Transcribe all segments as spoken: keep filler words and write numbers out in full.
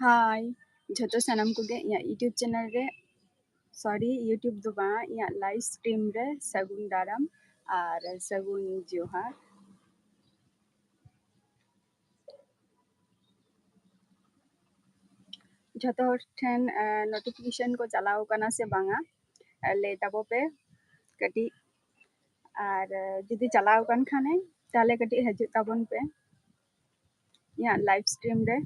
ᱦᱟᱭ ᱡᱷᱚᱛᱚ ᱥᱟᱱᱟᱢ ᱠᱚᱜᱮ ᱤᱧᱟᱹᱜ YouTube channel ᱨᱮ, sorry, YouTube ᱫᱚ ᱵᱟᱝ, ᱤᱧᱟᱹᱜ live stream ᱨᱮ ᱥᱟᱹᱜᱩᱱ ᱫᱟᱨᱟᱢ ᱟᱨ ᱥᱟᱹᱜᱩᱱ ᱡᱚᱦᱟᱨ᱾ ᱡᱷᱚᱛᱚ ᱦᱚᱲ ᱴᱷᱮᱱ, ᱮ, notification ᱠᱚ ᱪᱟᱞᱟᱣ ᱠᱟᱱᱟ ᱥᱮ ᱵᱟᱝᱟ, ᱮ, ᱞᱟᱹᱭ ᱛᱟᱵᱚ ᱯᱮ ᱠᱟᱹᱴᱤᱡ᱾ ᱟᱨ, ᱮ, ᱡᱩᱫᱤ ᱪᱟᱞᱟᱣ ᱠᱟᱱ ᱠᱷᱟᱱᱮ, ᱛᱟᱦᱞᱮ ᱠᱟᱹᱴᱤᱡ ᱦᱤᱡᱩᱜ ᱛᱟᱵᱚᱱ ᱯᱮ ᱤᱧᱟᱹᱜ live stream ᱨᱮ᱾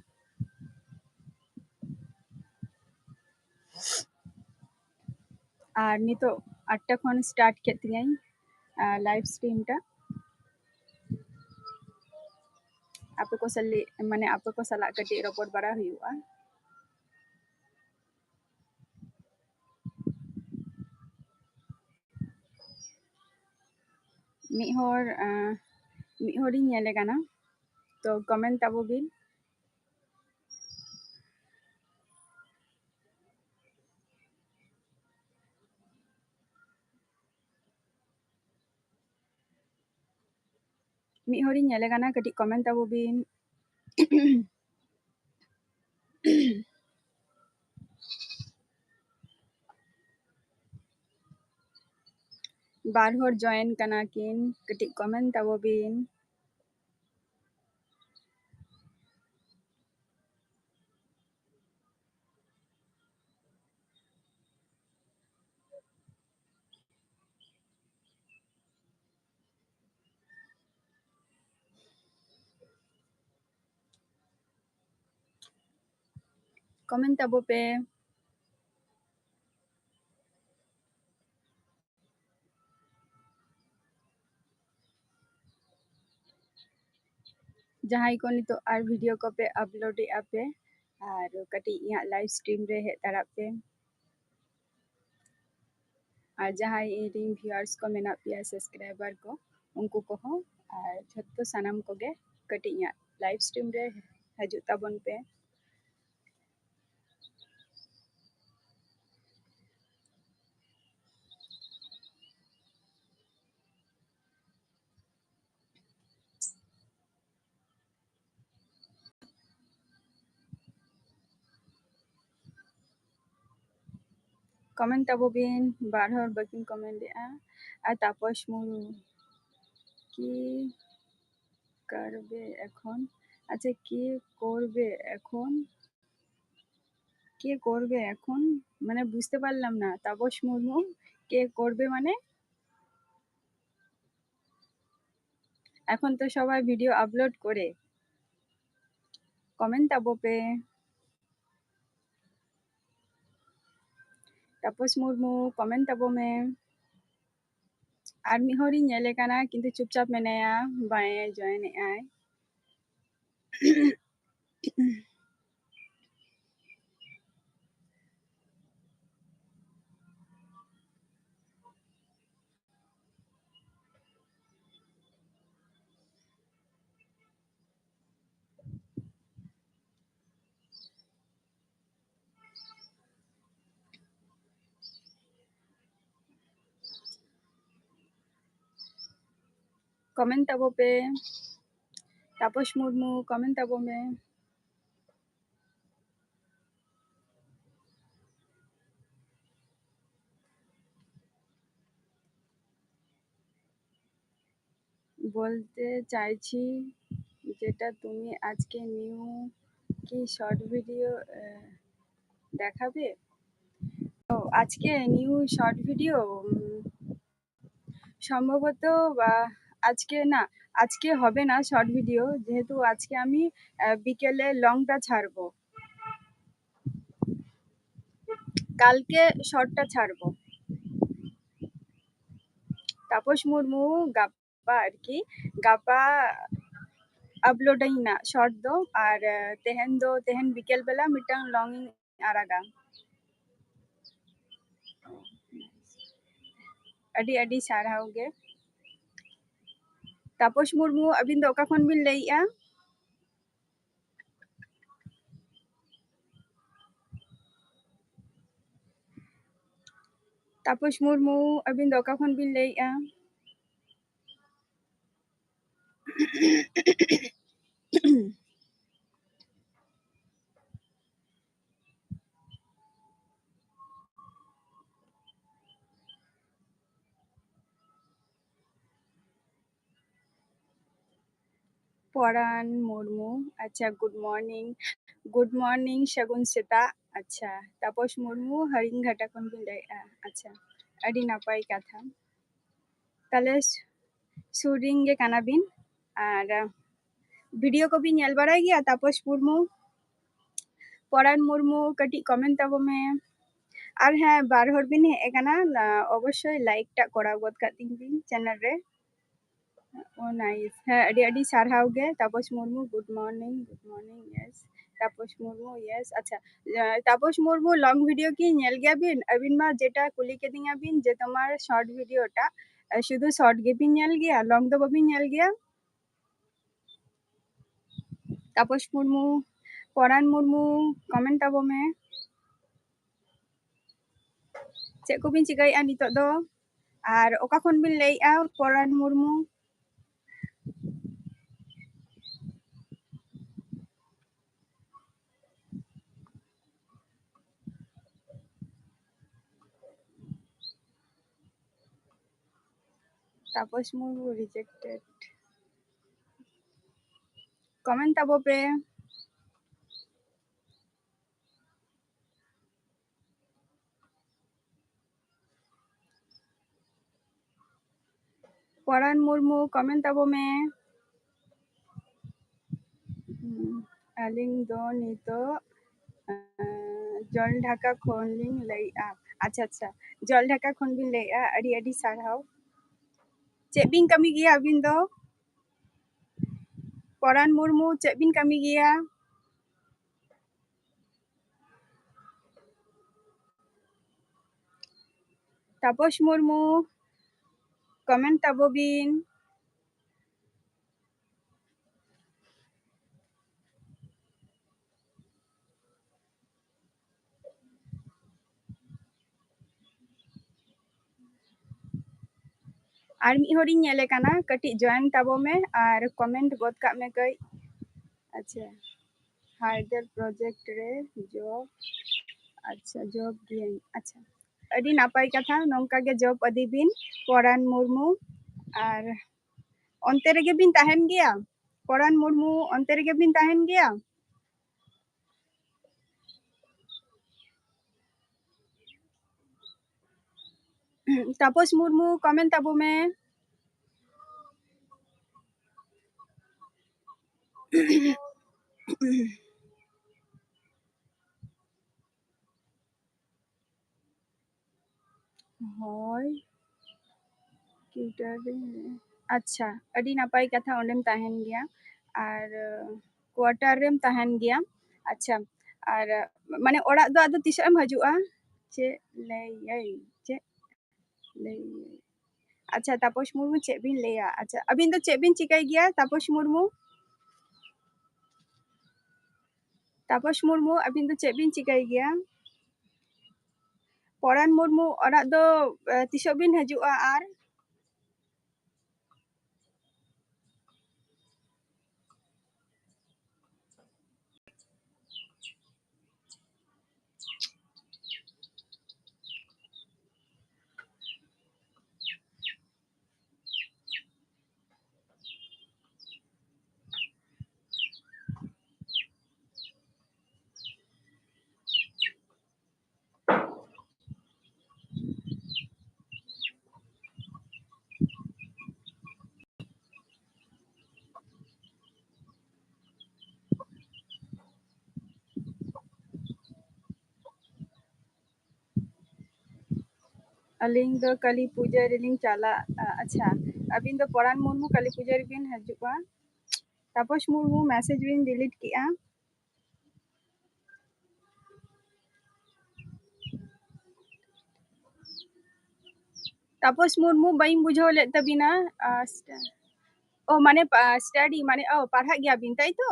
ᱟᱨ ᱱᱤᱛᱚᱜ ᱟᱴᱴᱟ ᱠᱷᱚᱱ start ᱠᱮᱫ ᱛᱤᱧᱟᱹᱧ, ᱟ, live stream ᱴᱟ᱾ ᱟᱯᱮ ᱠᱚ ᱥᱟᱞᱟᱜ, ᱢᱟᱱᱮ ᱟᱯᱮ ᱠᱚ ᱥᱟᱞᱟᱜ ᱠᱟᱹᱴᱤᱡ ᱨᱚᱯᱚᱲ ᱵᱟᱲᱟ ᱦᱩᱭᱩᱜᱼᱟ᱾ ᱢᱤᱫ ᱦᱚᱲ, ᱟ, ᱢᱤᱫ ᱦᱚᱲᱤᱧ ᱧᱮᱞᱮ ᱠᱟᱱᱟ, ᱛᱚ comment ᱛᱟᱵᱚ ᱵᱤᱱ᱾ ᱢᱤᱫ ᱦᱚᱲᱤᱧ ᱧᱮᱞᱮ ᱠᱟᱱᱟ, ᱠᱟᱹᱴᱤᱡ comment ᱛᱟᱵᱚ ᱵᱤᱱ᱾ ᱵᱟᱨ ᱦᱚᱲ join ᱠᱟᱱᱟ ᱠᱤᱱ, ᱠᱟᱹᱴᱤᱡ comment ᱛᱟᱵᱚ ᱵᱤᱱ᱾ Comment ᱛᱟᱵᱚ ᱯᱮ᱾ ᱡᱟᱦᱟᱸᱭ ᱠᱚ ᱱᱤᱛᱚᱜ ᱟᱨ video ᱠᱚᱯᱮ upload ᱮᱫᱼᱟ ᱯᱮ, ᱟᱨ ᱠᱟᱹᱴᱤᱡ ᱤᱧᱟᱹᱜ live stream ᱨᱮ ᱦᱮᱡ ᱫᱟᱲᱮᱭᱟᱜ ᱯᱮ᱾ ᱟᱨ ᱡᱟᱦᱟᱸᱭ ᱤᱧ ᱨᱮᱱ viewers ᱠᱚ ᱢᱮᱱᱟᱜ ᱯᱮᱭᱟ, subscriber ᱠᱚ, ᱩᱱᱠᱩ ᱠᱚᱦᱚᱸ, ᱟᱨ ᱡᱷᱚᱛᱚ ᱥᱟᱱᱟᱢ ᱠᱚᱜᱮ ᱠᱟᱹᱴᱤᱡ ᱤᱧᱟᱹᱜ live stream ᱨᱮ ᱦᱤᱡᱩᱜ ᱛᱟᱵᱚᱱ ᱯᱮ᱾ ᱠᱚᱢᱮᱱᱴ ᱛᱟᱵᱚ ᱵᱤᱱ, ᱵᱟᱨ ᱦᱚᱲ ᱵᱟᱹᱠᱤᱱ ᱠᱚᱢᱮᱱᱴ ᱮᱫᱼᱟ᱾ ᱟᱨ ᱛᱟᱯᱚᱥ ᱢᱩᱨᱢᱩ, ᱠᱤ ᱠᱚᱨᱵᱮ ᱮᱠᱷᱚᱱ? ᱟᱪᱪᱷᱟ, ᱠᱤ ᱠᱚᱨᱵᱮ ᱮᱠᱷᱚᱱ? কে করবে এখন? মানে বুঝতে পারলাম না। তাপস মুর্মু, কে করবে মানে? এখন তো সবাই ভিডিও আপলোড করে। ᱠᱚᱢᱮᱱᱴ ᱛᱟᱵᱚ ᱯᱮ᱾ ᱛᱟᱯᱚᱥ ᱢᱩᱨᱢᱩ, ᱠᱚᱢᱮᱱᱴ ᱛᱟᱵᱚ ᱢᱮ᱾ ᱟᱨ ᱢᱤᱫ ᱦᱚᱲᱤᱧ ᱧᱮᱞᱮ ᱠᱟᱱᱟ, ᱠᱤᱱᱛᱩ ᱪᱩᱯᱪᱟᱯ ᱢᱮᱱᱟᱭᱟ, ᱵᱟᱭ ᱡᱚᱭᱮᱱ ᱮᱫ ᱟᱭ᱾ ᱠᱚᱢᱮᱱᱴ ᱛᱟᱵᱚ ᱯᱮ᱾ ᱛᱟᱯᱚᱥ ᱢᱩᱨᱢᱩ, ᱠᱚᱢᱮᱱᱴ ᱛᱟᱵᱚ ᱢᱮ᱾ বলতে চাইছি, যেটা তুমি আজকে নিউ কি শর্ট ভিডিও, আহ, দেখাবে? তো আজকে নিউ শর্ট ভিডিও, উম, সম্ভবত, আহ, আজকে না, আজকে হবে না শর্ট ভিডিও, যেহেতু আজকে আমি, আহ, বিকেলে লংটা ছাড়বো, কালকে শর্টটা ছাড়বো। তাপস মুর্মু, ᱜᱟᱯᱟ ᱟᱨᱠᱤ, ᱜᱟᱯᱟ ᱟᱯᱞᱳᱰᱟᱹᱧ ᱱᱟᱜ ᱥᱚᱨᱴ ᱫᱚ᱾ ᱟᱨ, ᱟᱸ, ᱛᱮᱦᱮᱧ ᱫᱚ, ᱛᱮᱦᱮᱧ ᱵᱤᱠᱮᱞ ᱵᱮᱞᱟ ᱢᱤᱫᱴᱟᱝ ᱞᱚᱝ ᱤᱧ ᱟᱲᱟᱜᱟ᱾ ᱟᱹᱰᱤ ᱟᱹᱰᱤ ᱥᱟᱨᱦᱟᱣ ᱜᱮ᱾ ᱛᱟᱯᱚᱥ ᱢᱩᱨᱢᱩ, ᱟᱹᱵᱤᱱ ᱫᱚ ᱚᱠᱟ ᱠᱷᱚᱱ ᱵᱤᱱ ᱞᱟᱹᱭᱮᱜᱼᱟ? ᱛᱟᱯᱚᱥ ᱢᱩᱨᱢᱩ, ᱟᱹᱵᱤᱱ ᱫᱚ ᱚᱠᱟ ᱠᱷᱚᱱ ᱵᱤᱱ ᱞᱟᱹᱭᱮᱜᱼᱟ? ᱯᱚᱨᱟᱱ ᱢᱩᱨᱢᱩ, ᱟᱪᱪᱷᱟ, good morning. Good morning, ᱥᱟᱹᱜᱩᱱ ᱥᱮᱛᱟᱜ. ᱟᱪᱪᱷᱟ, ᱛᱟᱯᱚᱥ ᱢᱩᱨᱢᱩ, ᱦᱟᱹᱨᱤᱝᱜᱷᱟᱴᱟ ᱠᱷᱚᱱ ᱵᱤᱱ ᱞᱟᱹᱭᱮᱫᱼᱟ? ᱟᱪᱪᱷᱟ, ᱟᱹᱰᱤ ᱱᱟᱯᱟᱭ ᱠᱟᱛᱷᱟ. ᱛᱟᱦᱞᱮ ᱥᱩᱨ ᱨᱤᱱ ᱜᱮ ᱠᱟᱱᱟ ᱵᱤᱱ. ᱟᱨ ᱵᱷᱤᱰᱤᱭᱳ ᱠᱚᱵᱤᱱ ᱧᱮᱞ ᱵᱟᱲᱟᱭ ᱜᱮᱭᱟ? ᱛᱟᱯᱚᱥ ᱢᱩᱨᱢᱩ, ᱯᱚᱨᱟᱱ ᱢᱩᱨᱢᱩ, ᱠᱟᱹᱴᱤᱡ ᱠᱚᱢᱮᱱᱴ ᱛᱟᱵᱚ ᱢᱮ. ᱟᱨ ᱦᱮᱸ, ᱵᱟᱨ ᱦᱚᱲ ᱵᱤᱱ ᱦᱮᱡ ᱟᱠᱟᱱᱟ, ᱚᱵᱚᱥᱥᱳᱭ ᱞᱟᱭᱤᱠ ᱴᱟᱜ ᱠᱚᱨᱟᱣ ᱜᱚᱫ ᱠᱟᱜ ᱛᱤᱧ ᱵᱤᱱ ᱪᱮᱱᱮᱞ ᱨᱮ. ᱳ, ᱱᱟᱭᱤᱥ. ᱦᱮᱸ, ᱟᱹᱰᱤ ᱟᱹᱰᱤ ᱥᱟᱨᱦᱟᱣ ᱜᱮ. ᱛᱟᱯᱚᱥ Murmu, good morning. Good morning, yes. ᱛᱟᱯᱚᱥ Murmu, yes. ᱟᱪᱪᱷᱟ, ᱛᱟᱯᱚᱥ ᱢᱩᱨᱢᱩ, ᱞᱚᱝ ᱵᱷᱤᱰᱤᱭᱳ ᱠᱤ ᱧᱮᱞ ᱜᱮᱭᱟ ᱵᱤᱱ? ᱟᱹᱵᱤᱱ ᱢᱟ ᱡᱮᱴᱟ ᱠᱩᱞᱤ ᱠᱮᱫᱤᱧᱟ ᱵᱤᱱ ᱡᱮ ᱛᱳᱢᱟᱨ ᱥᱚᱨᱴ ᱵᱷᱤᱰᱤᱭᱳ ᱴᱟᱜ, ᱥᱩᱫᱷᱩ ᱥᱚᱨᱴ ᱜᱮᱵᱤᱱ ᱧᱮᱞ ᱜᱮᱭᱟ, ᱞᱚᱝ ᱫᱚ ᱵᱟᱵᱤᱱ ᱧᱮᱞ ᱜᱮᱭᱟ? ᱛᱟᱯᱚᱥ ᱢᱩᱨᱢᱩ, ᱯᱚᱨᱟᱱ ᱢᱩᱨᱢᱩ, ᱠᱚᱢᱮᱱᱴ ᱛᱟᱵᱚ ᱢᱮ᱾ ᱪᱮᱫ ᱠᱚᱵᱤᱱ ᱪᱤᱠᱟᱹᱭᱮᱫᱼᱟ ᱱᱤᱛᱚᱜ ᱫᱚ? ᱟᱨ ᱚᱠᱟ ᱠᱷᱚᱱ ᱵᱤᱱ ᱞᱟᱹᱭᱮᱫᱼᱟ, ᱯᱚᱨᱟᱱ ᱢᱩᱨᱢᱩ? ᱛᱟᱯᱚᱥ ᱢᱩᱨᱢᱩ rejected. ᱠᱚᱢᱮᱱᱴ ᱛᱟᱵᱚ ᱯᱮ᱾ ᱯᱚᱨᱟᱱ ᱢᱩᱨᱢᱩ, ᱠᱚᱢᱮᱱᱴ ᱛᱟᱵᱚ ᱢᱮ᱾ ᱦᱩᱸ, ᱟᱹᱞᱤᱧ ᱫᱚ ᱱᱤᱛᱚᱜ, ᱟᱸ, ᱡᱚᱞᱰᱷᱟᱠᱟ ᱠᱷᱚᱱ ᱞᱤᱧ ᱞᱟᱹᱭᱮᱫᱼᱟ᱾ ᱟᱪᱪᱷᱟ, ᱟᱪᱪᱷᱟ, ᱡᱚᱞᱰᱷᱟᱠᱟ ᱠᱷᱚᱱ ᱵᱤᱱ ᱞᱟᱹᱭᱮᱫᱼᱟ, ᱟᱹᱰᱤ ᱟᱹᱰᱤ ᱥᱟᱨᱦᱟᱣ᱾ ᱪᱮᱫ ᱵᱤᱱ ᱠᱟᱹᱢᱤ ᱜᱮᱭᱟ ᱟᱹᱵᱤᱱ ᱫᱚ? ᱯᱚᱨᱟᱱ ᱢᱩᱨᱢᱩ, ᱪᱮᱫ ᱵᱤᱱ ᱠᱟᱹᱢᱤ ᱜᱮᱭᱟ? ᱛᱟᱯᱚᱥ ᱢᱩᱨᱢᱩ, ᱠᱚᱢᱮᱱᱴ ᱛᱟᱵᱚ ᱵᱤᱱ᱾ ᱟᱨ ᱢᱤᱫ ᱦᱚᱲᱤᱧ ᱧᱮᱞᱮ ᱠᱟᱱᱟ, ᱠᱟᱹᱴᱤᱡ ᱡᱚᱭᱮᱱ ᱛᱟᱵᱚ ᱢᱮ ᱟᱨ ᱠᱚᱢᱮᱱᱴ ᱜᱚᱫ ᱠᱟᱜ ᱢᱮ ᱠᱟᱹᱡ᱾ ᱟᱪᱪᱷᱟ, ᱦᱟᱭᱫᱟᱨ ᱯᱨᱚᱡᱮᱠᱴ ᱨᱮ ᱡᱚᱵ᱾ ᱟᱪᱪᱷᱟ, ᱡᱚᱵ ᱜᱤᱭᱟᱹᱧ᱾ ᱟᱪᱪᱷᱟ, ᱟᱹᱰᱤ ᱱᱟᱯᱟᱭ ᱠᱟᱛᱷᱟ, ᱱᱚᱝᱠᱟ ᱜᱮ ᱡᱚᱵ ᱤᱫᱤ ᱵᱤᱱ, ᱯᱚᱨᱟᱱ ᱢᱩᱨᱢᱩ᱾ ᱟᱨ ᱚᱱᱛᱮ ᱨᱮᱜᱮ ᱵᱤᱱ ᱛᱟᱦᱮᱱ ᱜᱮᱭᱟ? ᱯᱚᱨᱟᱱ ᱢᱩᱨᱢᱩ, ᱚᱱᱛᱮ ᱨᱮᱜᱮ ᱵᱤᱱ ᱛᱟᱦᱮᱱ ᱜᱮᱭᱟ? ᱛᱟᱯᱚᱥ ᱢᱩᱨᱢᱩ, comment ᱛᱟᱵᱚ ᱢᱮ᱾ ᱦᱳᱭ, quarter ᱨᱮ᱾ ᱟᱪᱪᱷᱟ, ᱟᱹᱰᱤ ᱱᱟᱯᱟᱭ ᱠᱟᱛᱷᱟ, ᱚᱸᱰᱮᱢ ᱛᱟᱦᱮᱱ ᱜᱮᱭᱟ ᱟᱨ quarter ᱨᱮᱢ ᱛᱟᱦᱮᱱ ᱜᱮᱭᱟ᱾ ᱟᱪᱪᱷᱟ, ᱟᱨ ᱢᱟᱱᱮ ᱚᱲᱟᱜ ᱫᱚ ᱟᱫᱚ ᱛᱤᱥᱚᱜ ᱮᱢ ᱦᱤᱡᱩᱜᱼᱟ? ᱪᱮᱫ ᱞᱟᱹᱭᱟᱹᱧ, ᱪᱮᱫ ᱞᱟᱹᱭᱟᱹᱧ? ᱟᱪᱪᱷᱟ, ᱛᱟᱯᱚᱥ ᱢᱩᱨᱢᱩ, ᱪᱮᱫ ᱵᱤᱱ ᱞᱟᱹᱭᱟ? ᱟᱪᱪᱷᱟ, ᱟᱹᱵᱤᱱ ᱫᱚ ᱪᱮᱫ ᱵᱤᱱ ᱪᱤᱠᱟᱹᱭ ᱜᱮᱭᱟ, ᱛᱟᱯᱚᱥ ᱢᱩᱨᱢᱩ? ᱛᱟᱯᱚᱥ ᱢᱩᱨᱢᱩ, ᱟᱹᱵᱤᱱ ᱫᱚ ᱪᱮᱫ ᱵᱤᱱ ᱪᱤᱠᱟᱹᱭ ᱜᱮᱭᱟ? ᱯᱚᱨᱟᱱ ᱢᱩᱨᱢᱩ, ᱚᱲᱟᱜ ᱫᱚ, ᱮ, ᱛᱤᱥᱚᱜ ᱵᱤᱱ ᱦᱤᱡᱩᱜᱼᱟ ᱟᱨ? ᱟᱹᱞᱤᱧ ᱫᱚ ᱠᱟᱹᱞᱤ ᱯᱩᱡᱟᱹ ᱨᱮᱞᱤᱧ ᱪᱟᱞᱟᱜᱼᱟ᱾ ᱟᱪᱪᱷᱟ, ᱟᱹᱵᱤᱱ ᱫᱚ ᱯᱚᱨᱟᱱ ᱢᱩᱨᱢᱩ ᱠᱟᱹᱞᱤ ᱯᱩᱡᱟᱹ ᱨᱮᱵᱤᱱ ᱦᱤᱡᱩᱜᱼᱟ᱾ ᱛᱟᱯᱚᱥ ᱢᱩᱨᱢᱩ, message ᱵᱤᱱ delete ᱠᱮᱜᱼᱟ᱾ ᱛᱟᱯᱚᱥ ᱢᱩᱨᱢᱩ, ᱵᱟᱹᱧ ᱵᱩᱡᱷᱟᱹᱣ ᱞᱮᱫ ᱛᱟᱵᱤᱱᱟ᱾ ᱟᱪᱪᱷᱟ, ᱚ, ᱢᱟᱱᱮ, ᱯᱟ-, study, ᱢᱟᱱᱮ, ᱚ, ᱯᱟᱲᱦᱟᱜ ᱜᱮᱭᱟ ᱵᱤᱱ, ᱛᱟᱭ ᱛᱚ?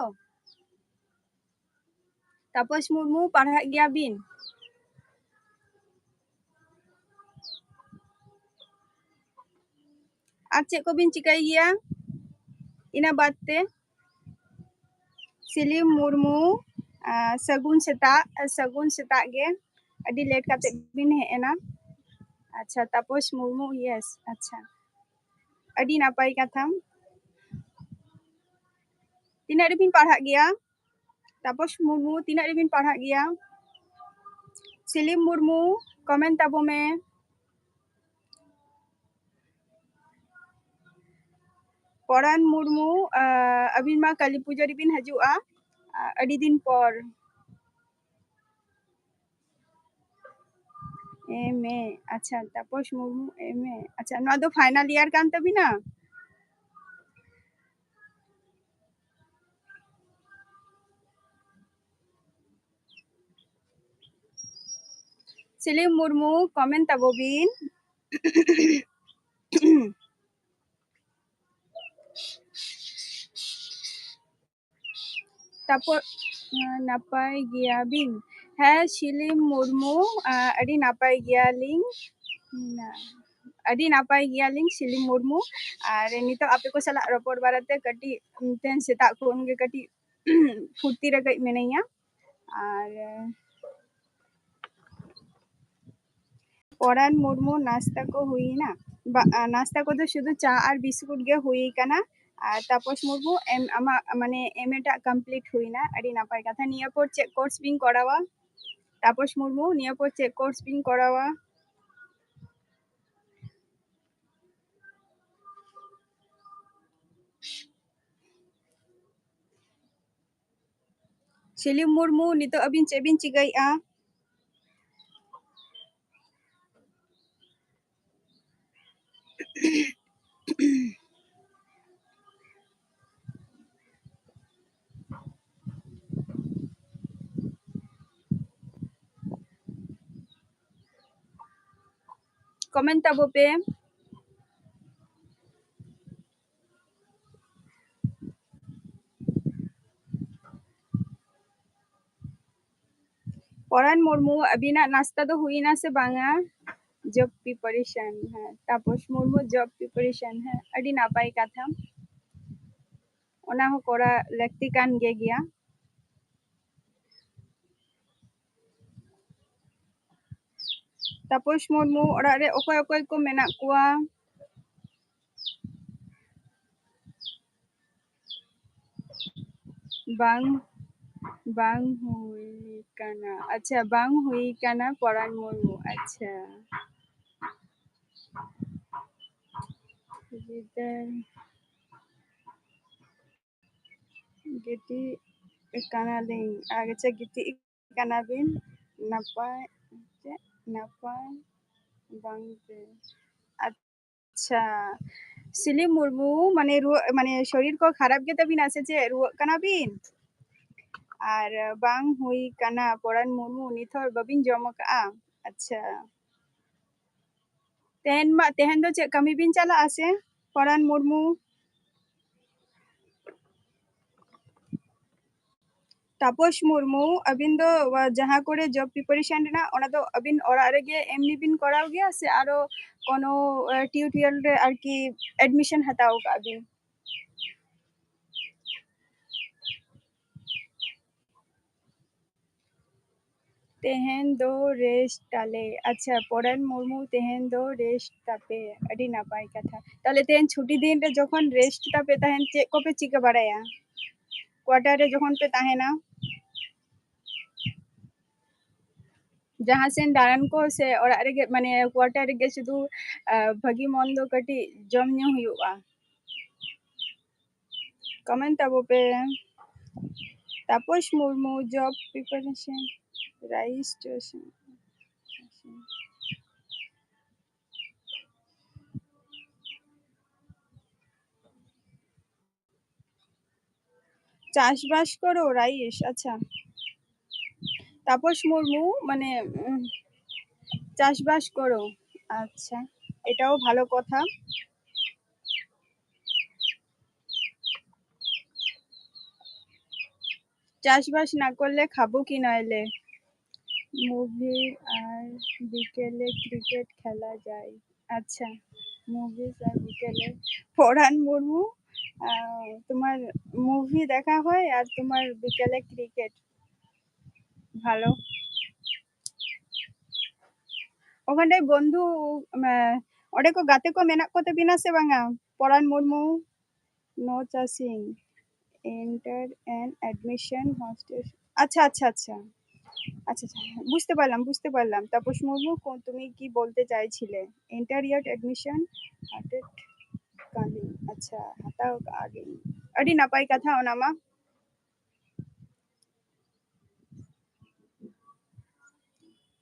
ᱛᱟᱯᱚᱥ ᱢᱩᱨᱢᱩ, ᱯᱟᱲᱦᱟᱜ ᱜᱮᱭᱟ ᱵᱤᱱ? ᱟᱨ ᱪᱮᱫ ᱠᱚᱵᱤᱱ ᱪᱤᱠᱟᱹᱭ ᱜᱮᱭᱟ ᱤᱱᱟᱹ ᱵᱟᱫ ᱛᱮ? ᱥᱤᱞᱤᱢ ᱢᱩᱨᱢᱩ, ᱟᱸ, ᱥᱟᱹᱜᱩᱱ ᱥᱮᱛᱟᱜ, ᱥᱟᱹᱜᱩᱱ ᱥᱮᱛᱟᱜ ᱜᱮ᱾ ᱟᱹᱰᱤ late ᱠᱟᱛᱮ ᱵᱤᱱ ᱦᱮᱡ ᱮᱱᱟ᱾ ᱟᱪᱪᱷᱟ, ᱛᱟᱯᱚᱥ ᱢᱩᱨᱢᱩ, yes, ᱟᱪᱪᱷᱟ, ᱟᱹᱰᱤ ᱱᱟᱯᱟᱭ ᱠᱟᱛᱷᱟ᱾ ᱛᱤᱱᱟᱹᱜ ᱨᱮᱵᱤᱱ ᱯᱟᱲᱦᱟᱜ ᱜᱮᱭᱟ? ᱛᱟᱯᱚᱥ ᱢᱩᱨᱢᱩ, ᱛᱤᱱᱟᱹᱜ ᱨᱮᱵᱤᱱ ᱯᱟᱲᱦᱟᱜ ᱜᱮᱭᱟ? ᱥᱤᱞᱤᱢ ᱢᱩᱨᱢᱩ, comment ᱛᱟᱵᱚ ᱢᱮ᱾ ᱯᱚᱨᱟᱱ ᱢᱩᱨᱢᱩ, ᱟᱹᱵᱤᱱ ᱢᱟ ᱠᱟᱹᱞᱤ ᱯᱩᱡᱟᱹ ᱨᱮᱵᱤᱱ ᱦᱤᱡᱩᱜᱼᱟ, ᱟᱹᱰᱤ ᱫᱤᱱ ᱯᱚᱨ᱾ ᱮᱢ ᱮ, ᱟᱪᱪᱷᱟ, ᱛᱟᱯᱚᱥ ᱢᱩᱨᱢᱩ, ᱮᱢ ᱮ᱾ ᱟᱪᱪᱷᱟ, ᱱᱚᱣᱟ ᱫᱚ final year ᱠᱟᱱ ᱛᱟᱵᱤᱱᱟ? ᱥᱤᱞᱤᱢ ᱢᱩᱨᱢᱩ, comment ᱛᱟᱵᱚ ᱵᱤᱱ᱾ ᱛᱟᱯᱚᱨ, ᱱᱟᱯᱟᱭ ᱜᱮᱭᱟᱵᱤᱱ? ᱦᱮᱸ, ᱥᱤᱞᱤᱢ ᱢᱩᱨᱢᱩ, ᱟᱹᱰᱤ ᱱᱟᱯᱟᱭ ᱜᱮᱭᱟᱞᱤᱧ᱾ ᱟᱹᱰᱤ ᱱᱟᱯᱟᱭ ᱜᱮᱭᱟᱞᱤᱧ, ᱥᱤᱞᱤᱢ ᱢᱩᱨᱢᱩ᱾ ᱟᱨ ᱱᱤᱛᱚᱜ ᱟᱯᱮ ᱠᱚ ᱥᱟᱞᱟᱜ ᱨᱚᱯᱚᱲ ᱵᱟᱲᱟᱛᱮ ᱠᱟᱹᱴᱤᱡ ᱛᱮᱦᱮᱧ ᱥᱮᱛᱟᱜ ᱠᱷᱚᱱ ᱜᱮ ᱠᱟᱹᱴᱤᱡ ᱯᱷᱩᱨᱛᱤ ᱨᱮ ᱠᱟᱹᱡ ᱢᱤᱱᱟᱹᱧᱟ᱾ ᱟᱨ ᱯᱚᱨᱟᱱ ᱢᱩᱨᱢᱩ, ᱱᱟᱥᱛᱟ ᱠᱚ ᱦᱩᱭᱱᱟ? ᱵᱟ-, ᱟ, ᱱᱟᱥᱛᱟ ᱠᱚᱫᱚ ᱥᱩᱫᱷᱩ ᱪᱟ ᱟᱨ ᱵᱤᱥᱠᱩᱴ ᱜᱮ ᱦᱩᱭ ᱠᱟᱱᱟ᱾ ᱟᱨ ᱛᱟᱯᱚᱥ ᱢᱩᱨᱢᱩ, ᱮᱢ, ᱟᱢᱟᱜ ᱢᱟᱱᱮ ᱮᱢ ᱮ ᱴᱟᱜ complete ᱦᱩᱭᱱᱟ, ᱟᱹᱰᱤ ᱱᱟᱯᱟᱭ ᱠᱟᱛᱷᱟ᱾ ᱱᱤᱭᱟᱹ ᱯᱚᱨ ᱪᱮᱫ course ᱵᱤᱱ ᱠᱚᱨᱟᱣᱟ? ᱛᱟᱯᱚᱥ ᱢᱩᱨᱢᱩ, ᱱᱤᱭᱟᱹ ᱯᱚᱨ ᱪᱮᱫ course ᱵᱤᱱ ᱠᱚᱨᱟᱣᱟ? ᱥᱤᱞᱤᱢ ᱢᱩᱨᱢᱩ, ᱱᱤᱛᱚᱜ ᱟᱹᱵᱤᱱ ᱪᱮᱫ ᱵᱤᱱ ᱪᱤᱠᱟᱹᱭᱮᱫᱼᱟ? Comment ᱛᱟᱵᱚ ᱯᱮ᱾ ᱯᱚᱨᱟᱱ ᱢᱩᱨᱢᱩ, ᱟᱹᱵᱤᱱᱟᱜ ᱱᱟᱥᱛᱟ ᱫᱚ ᱦᱩᱭᱱᱟ ᱥᱮ ᱵᱟᱝᱟ? Job preparation, ᱦᱮᱸ, ᱛᱟᱯᱚᱥ ᱢᱩᱨᱢᱩ, job preparation, ᱦᱮᱸ, ᱟᱹᱰᱤ ᱱᱟᱯᱟᱭ ᱠᱟᱛᱷᱟ, ᱚᱱᱟ ᱦᱚᱸ ᱠᱚᱨᱟᱣ ᱞᱟᱹᱠᱛᱤ ᱠᱟᱱ ᱜᱮ ᱜᱮᱭᱟ᱾ ᱛᱟᱯᱚᱥ ᱢᱩᱨᱢᱩ, ᱚᱲᱟᱜ ᱨᱮ ᱚᱠᱚᱭ ᱚᱠᱚᱭ ᱠᱚ ᱢᱮᱱᱟᱜ ᱠᱚᱣᱟ? ᱵᱟᱝ, ᱵᱟᱝ ᱦᱩᱭ ᱠᱟᱱᱟ᱾ ᱟᱪᱪᱷᱟ, ᱵᱟᱝ ᱦᱩᱭ ᱠᱟᱱᱟ ᱯᱚᱨᱟᱱ ᱢᱩᱨᱢᱩ᱾ ᱟᱪᱪᱷᱟ᱾ ᱜᱤᱫᱟᱹᱨ ᱜᱤᱛᱤᱡ ᱠᱟᱱᱟᱞᱤᱧ᱾ ᱟᱪᱪᱷᱟ, ᱜᱤᱛᱤᱡ ᱠᱟᱱᱟ ᱵᱤᱱ? ᱱᱟᱯᱟᱭ, ᱪᱮᱫ? ᱱᱟᱯᱟᱭ ᱵᱟᱝ ᱜᱮ᱾ ᱟᱪᱪᱷᱟ, ᱥᱤᱞᱤ ᱢᱩᱨᱢᱩ, ᱢᱟᱱᱮ ᱨᱩᱣᱟᱹ, ᱢᱟᱱᱮ ᱥᱚᱨᱤᱨ ᱠᱚ ᱠᱷᱟᱨᱟᱯ ᱜᱮ ᱛᱟᱵᱤᱱᱟ ᱥᱮ ᱪᱮᱫ? ᱨᱩᱣᱟᱹᱜ ᱠᱟᱱᱟ ᱵᱤᱱ? ᱟᱨ ᱵᱟᱝ ᱦᱩᱭ ᱠᱟᱱᱟ, ᱯᱚᱨᱟᱱ ᱢᱩᱨᱢᱩ, ᱱᱤᱛ ᱦᱚᱸ ᱵᱟᱵᱤᱱ ᱡᱚᱢ ᱟᱠᱟᱜᱼᱟ? ᱟᱪᱪᱷᱟ᱾ ᱛᱮᱦᱮᱧ ᱢᱟ, ᱛᱮᱦᱮᱧ ᱫᱚ ᱪᱮᱫ ᱠᱟᱹᱢᱤ ᱵᱤᱱ ᱪᱟᱞᱟᱜᱼᱟ ᱥᱮ, ᱯᱚᱨᱟᱱ ᱢᱩᱨᱢᱩ? ᱛᱟᱯᱚᱥ ᱢᱩᱨᱢᱩ, ᱟᱹᱵᱤᱱ ᱫᱚ, ᱟ, ᱡᱟᱦᱟᱸ ᱠᱚᱨᱮ job preparation ᱨᱮᱱᱟᱜ, ᱚᱱᱟ ᱫᱚ ᱟᱹᱵᱤᱱ ᱚᱲᱟᱜ ᱨᱮᱜᱮ ᱮᱢᱱᱤ ᱵᱤᱱ ᱠᱚᱨᱟᱣ ᱜᱮᱭᱟ ᱥᱮ ᱟᱨᱚ ᱠᱳᱱᱳ, ᱟ, tutorial ᱨᱮ ᱟᱨᱠᱤ admission ᱦᱟᱛᱟᱣ ᱠᱟᱜᱼᱟ ᱵᱤᱱ? ᱛᱮᱦᱮᱧ ᱫᱚ rest ᱟᱞᱮ᱾ ᱟᱪᱪᱷᱟ, ᱯᱚᱨᱟᱱ ᱢᱩᱨᱢᱩ, ᱛᱮᱦᱮᱧ ᱫᱚ rest ᱛᱟᱯᱮ᱾ ᱟᱹᱰᱤ ᱱᱟᱯᱟᱭ ᱠᱟᱛᱷᱟ᱾ ᱛᱟᱦᱞᱮ ᱛᱮᱦᱮᱧ ᱪᱷᱩᱴᱤ ᱫᱤᱱ ᱨᱮ ᱡᱚᱠᱷᱚᱱ rest ᱛᱟᱯᱮ ᱛᱟᱦᱮᱱ, ᱪᱮᱫ ᱠᱚᱯᱮ ᱪᱤᱠᱟᱹ ᱵᱟᱲᱟᱭᱟ? Quarter ᱨᱮ ᱡᱚᱠᱷᱚᱱ ᱯᱮ ᱛᱟᱦᱮᱱᱟ, ᱡᱟᱦᱟᱸ ᱥᱮᱱ ᱫᱟᱬᱟᱱ ᱠᱚ ᱥᱮ ᱚᱲᱟᱜ ᱨᱮᱜᱮ, ᱢᱟᱱᱮ quarter ᱨᱮᱜᱮ ᱥᱩᱫᱷᱩ, ᱟ, ᱵᱷᱟᱹᱜᱤ ᱢᱚᱱᱫᱚ ᱠᱟᱹᱴᱤᱡ ᱡᱚᱢ ᱧᱩ ᱦᱩᱭᱩᱜᱼᱟ? Comment ᱛᱟᱵᱚ ᱯᱮ᱾ ᱛᱟᱯᱚᱥ ᱢᱩᱨᱢᱩ, job preparation, rice ᱪᱟᱥ᱾ চাষবাস করো, রাইস? আচ্ছা। তাপস মুর্মু, মানে, উম, চাষবাস করো। আচ্ছা, এটাও ভালো কথা। চাষবাস না করলে খাবো কি নইলে? মুভি আর বিকেলে ক্রিকেট খেলা যায়। আচ্ছা, মুভিজ আর বিকেলে। পরান মুর্মু, আহ, তোমার মুভি দেখা হয় আর তোমার বিকেলে ক্রিকেট। ভালো। ওখানটায় বন্ধু, আহ, ᱚᱸᱰᱮ ᱠᱚ ᱜᱟᱛᱮ ᱠᱚ ᱢᱮᱱᱟᱜ ᱠᱚ ᱛᱟᱹᱵᱤᱱᱟ ᱥᱮ ᱵᱟᱝᱟ? ᱯᱚᱨᱟᱱ Murmu, no chasing. Enter an admission hostage. আচ্ছা, আচ্ছা, আচ্ছা। আচ্ছা, আচ্ছা, হ্যাঁ, বুঝতে পারলাম, বুঝতে পারলাম। তাপস মুর্মু, কো-, তুমি কি বলতে চাইছিলে? Enter your admission, ᱦᱟᱛᱟᱣ ᱠᱟᱜ ᱜᱤᱧ᱾ ᱟᱪᱪᱷᱟ, ᱦᱟᱛᱟᱣ ᱠᱟᱜ ᱜᱤᱧ᱾ ᱟᱹᱰᱤ ᱱᱟᱯᱟᱭ ᱠᱟᱛᱷᱟ ᱚᱱᱟ ᱢᱟ᱾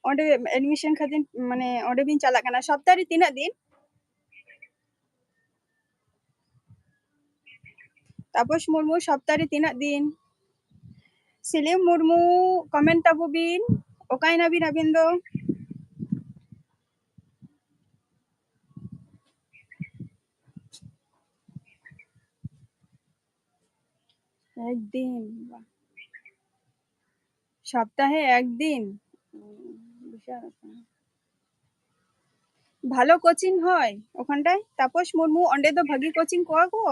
ᱚᱸᱰᱮ admission ᱠᱷᱟᱹᱛᱤᱨ, ᱢᱟᱱᱮ, ᱚᱸᱰᱮ ᱵᱤᱱ ᱪᱟᱞᱟᱜ ᱠᱟᱱᱟ᱾ ᱥᱚᱯᱛᱟᱦᱚ ᱨᱮ ᱛᱤᱱᱟᱹᱜ ᱫᱤᱱ? ᱛᱟᱯᱚᱥ ᱢᱩᱨᱢᱩ, ᱥᱚᱯᱛᱟᱦᱚ ᱨᱮ ᱛᱤᱱᱟᱹᱜ ᱫᱤᱱ? ᱥᱤᱞᱤᱢ ᱢᱩᱨᱢᱩ, comment ᱛᱟᱵᱚ ᱵᱤᱱ, ᱚᱠᱟᱭ ᱱᱟᱵᱤᱱ ᱟᱹᱵᱤᱱ ᱫᱚ? একদিন, বাহ। সপ্তাহে একদিন? উম, বিশাল ব্যাপার। ভালো কোচিং হয় ওখানটায়? তাপস মুর্মু, ᱚᱸᱰᱮ ᱫᱚ ᱵᱷᱟᱹᱜᱤ ᱠᱳᱪᱤᱝ ᱠᱚᱣᱟ ᱠᱚ?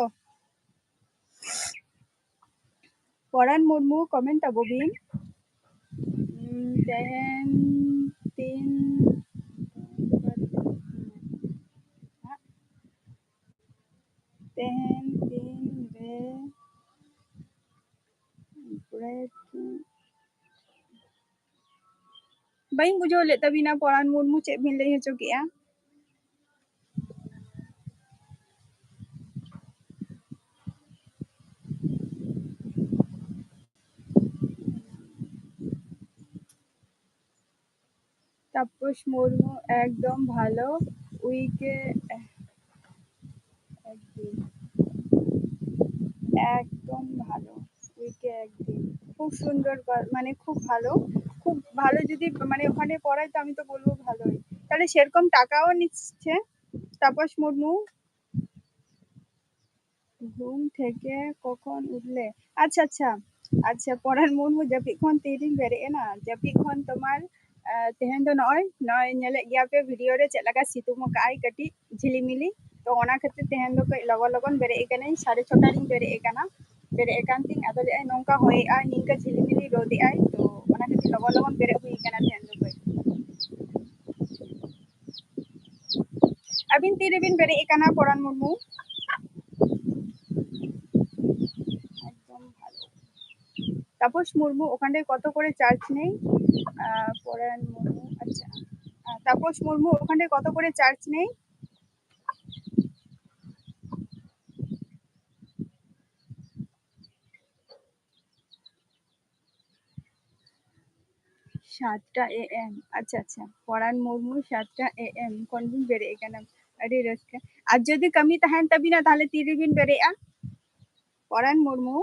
ᱯᱚᱨᱟᱱ ᱢᱩᱨᱢᱩ, comment ᱛᱟᱵᱚ ᱵᱤᱱ᱾ ᱩᱸ, ᱛᱮᱦᱮᱧ ᱛᱤᱱ, ᱛᱮᱦᱮᱧ ᱛᱤᱱ ᱨᱮ break? ᱵᱟᱹᱧ ᱵᱩᱡᱷᱟᱹᱣ ᱞᱮᱫ ᱛᱟᱵᱤᱱᱟ, ᱯᱚᱨᱟᱱ ᱢᱩᱨᱢᱩ, ᱪᱮᱫ ᱵᱤᱱ ᱞᱟᱹᱭ ᱦᱚᱪᱚ ᱠᱮᱜᱼᱟ? তাপস মুর্মু, একদম ভালো উইকে, একদিন, একদম ভালো উইকে একদিন। খুব সুন্দর ক-, মানে, খুব ভালো, খুব ভালো। যদি, মানে, ওখানে পড়ায়, তো আমি তো বলবো ভালোই। তাহলে সেরকম টাকাও নিচ্ছে তাপস মুর্মু। ঘুম থেকে কখন উঠলে? আচ্ছা, আচ্ছা, ᱟᱪᱪᱷᱟ, ᱯᱚᱨᱟᱱ ᱢᱩᱨᱢᱩ, ᱡᱟᱹᱯᱤᱫ ᱠᱷᱚᱱ ᱛᱤᱨᱮᱢ ᱵᱮᱨᱮᱫ ᱮᱱᱟ? ᱡᱟᱹᱯᱤᱫ ᱠᱷᱚᱱ ᱛᱳᱢᱟᱨ, ᱟᱸ, ᱛᱮᱦᱮᱧ ᱫᱚ ᱱᱚᱜᱼᱚᱭ, ᱱᱚᱜᱼᱚᱭ ᱧᱮᱞᱮᱫ ᱜᱮᱭᱟ ᱯᱮ video ᱨᱮ ᱪᱮᱫ ᱞᱮᱠᱟ ᱥᱤᱛᱩᱝ ᱟᱠᱟᱫ ᱟᱭ, ᱠᱟᱹᱴᱤᱡ ᱡᱷᱤᱞᱤᱢᱤᱞᱤ᱾ ᱛᱚ, ᱚᱱᱟ ᱠᱷᱟᱹᱛᱤᱨ ᱛᱮᱦᱮᱧ ᱫᱚ ᱠᱟᱹᱡ ᱞᱚᱜᱚᱱ ᱞᱚᱜᱚᱱ ᱵᱮᱨᱮᱫ ᱟᱠᱟᱱᱟᱹᱧ, ᱥᱟᱲᱮ ᱪᱷᱚᱴᱟ ᱨᱤᱧ ᱵᱮᱨᱮᱫ ᱟᱠᱟᱱᱟ᱾ ᱵᱮᱨᱮᱫ ᱟᱠᱟᱱ ᱛᱤᱧ, ᱟᱫᱚ ᱞᱟᱹᱭᱮᱫᱼᱟᱭ ᱱᱚᱝᱠᱟ ᱦᱚᱭᱮᱜᱼᱟᱭ, ᱱᱤᱝᱠᱟᱹ ᱡᱷᱤᱞᱤᱢᱤᱞᱤ ᱨᱳᱫᱮᱜᱼᱟᱭ, ᱛᱚ, ᱚᱱᱟ ᱠᱷᱟᱹᱛᱤᱨ ᱞᱚᱜᱚᱱ ᱞᱚᱜᱚᱱ ᱵᱮᱨᱮᱫ ᱦᱩᱭ ᱟᱠᱟᱱᱟ ᱛᱮᱦᱮᱧ ᱫᱚ ᱠᱟᱹᱡ᱾ ᱟᱹᱵᱤᱱ ᱛᱤᱨᱮᱵᱤᱱ ᱵᱮᱨᱮᱫ ᱟᱠᱟᱱᱟ, ᱯᱚᱨᱟᱱ ᱢᱩᱨᱢᱩ? তাপস মুর্মু, ওখানে কত করে চার্জ নেই? আহ, পরাণ মুর্মু, আচ্ছা। আহ, তাপস মুর্মু, ওখানে কত করে চার্জ নেই? সাতটা এ এম। ᱟᱪᱪᱷᱟ, ᱟᱪᱪᱷᱟ᱾ ᱯᱚᱨᱟᱱ ᱢᱩᱨᱢᱩ, ᱥᱟᱛᱴᱟ ᱮ ᱮᱢ ᱠᱷᱚᱱ ᱵᱤᱱ ᱵᱮᱨᱮᱫ ᱟᱠᱟᱱᱟ᱾ ᱟᱹᱰᱤ ᱨᱟᱹᱥᱠᱟᱹ᱾ ᱟᱨ ᱡᱩᱫᱤ ᱠᱟᱹᱢᱤ ᱛᱟᱦᱮᱱ ᱛᱟᱵᱤᱱᱟ, ᱛᱟᱦᱞᱮ ᱛᱤ ᱨᱮᱵᱤᱱ ᱵᱮᱨᱮᱫᱼᱟ? ᱯᱚᱨᱟᱱ ᱢᱩᱨᱢᱩ,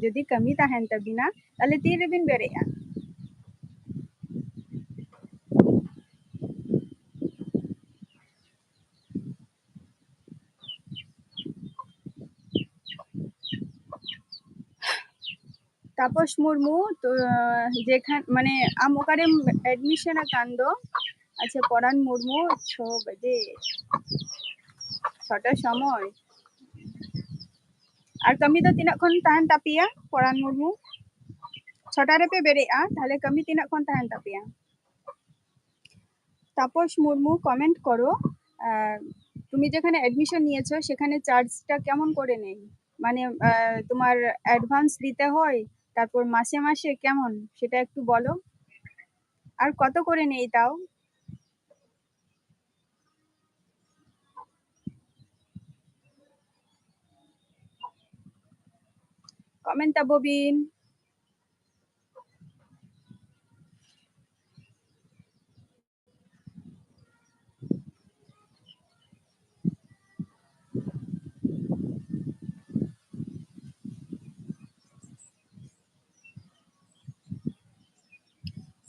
ᱡᱩᱫᱤ ᱠᱟᱹᱢᱤ ᱛᱟᱦᱮᱱ ᱛᱟᱵᱤᱱᱟ, ᱛᱟᱦᱞᱮ ᱛᱤ ᱨᱮᱵᱤᱱ ᱵᱮᱨᱮᱫᱼᱟ? ᱛᱟᱯᱚᱥ ᱢᱩᱨᱢᱩ, ᱛᱚ, ᱡᱮᱠᱷᱟᱱ, ᱢᱟᱱᱮ, ᱟᱢ ᱚᱠᱟᱨᱮᱢ admission ᱟᱠᱟᱱ ᱫᱚ? ᱟᱪᱪᱷᱟ, ᱯᱚᱨᱟᱱ ᱢᱩᱨᱢᱩ, ᱪᱷᱚ ᱵᱟᱡᱮ, ᱪᱷᱚᱴᱟ ᱥᱚᱢᱚᱭ᱾ ᱟᱨ ᱠᱟᱹᱢᱤ ᱫᱚ ᱛᱤᱱᱟᱹᱜ ᱠᱷᱚᱱ ᱛᱟᱦᱮᱱ ᱛᱟᱯᱮᱭᱟ, ᱯᱚᱨᱟᱱ ᱢᱩᱨᱢᱩ? ᱪᱷᱚᱴᱟ ᱨᱮᱯᱮ ᱵᱮᱨᱮᱫᱼᱟ, ᱛᱟᱦᱞᱮ ᱠᱟᱹᱢᱤ ᱛᱤᱱᱟᱹᱜ ᱠᱷᱚᱱ ᱛᱟᱦᱮᱱ ᱛᱟᱯᱮᱭᱟ? তাপস মুর্মু, কমেন্ট করো, আহ, তুমি যেখানে অ্যাডমিশন নিয়েছো সেখানে চার্জটা কেমন করে নেই? মানে, আহ, তোমার অ্যাডভান্স দিতে হয়, তারপর মাসে মাসে কেমন, সেটা একটু বলো। আর কত করে নেই তাও? ᱠᱚᱢᱮᱱᱴ ᱛᱟᱵᱚ ᱵᱤᱱ᱾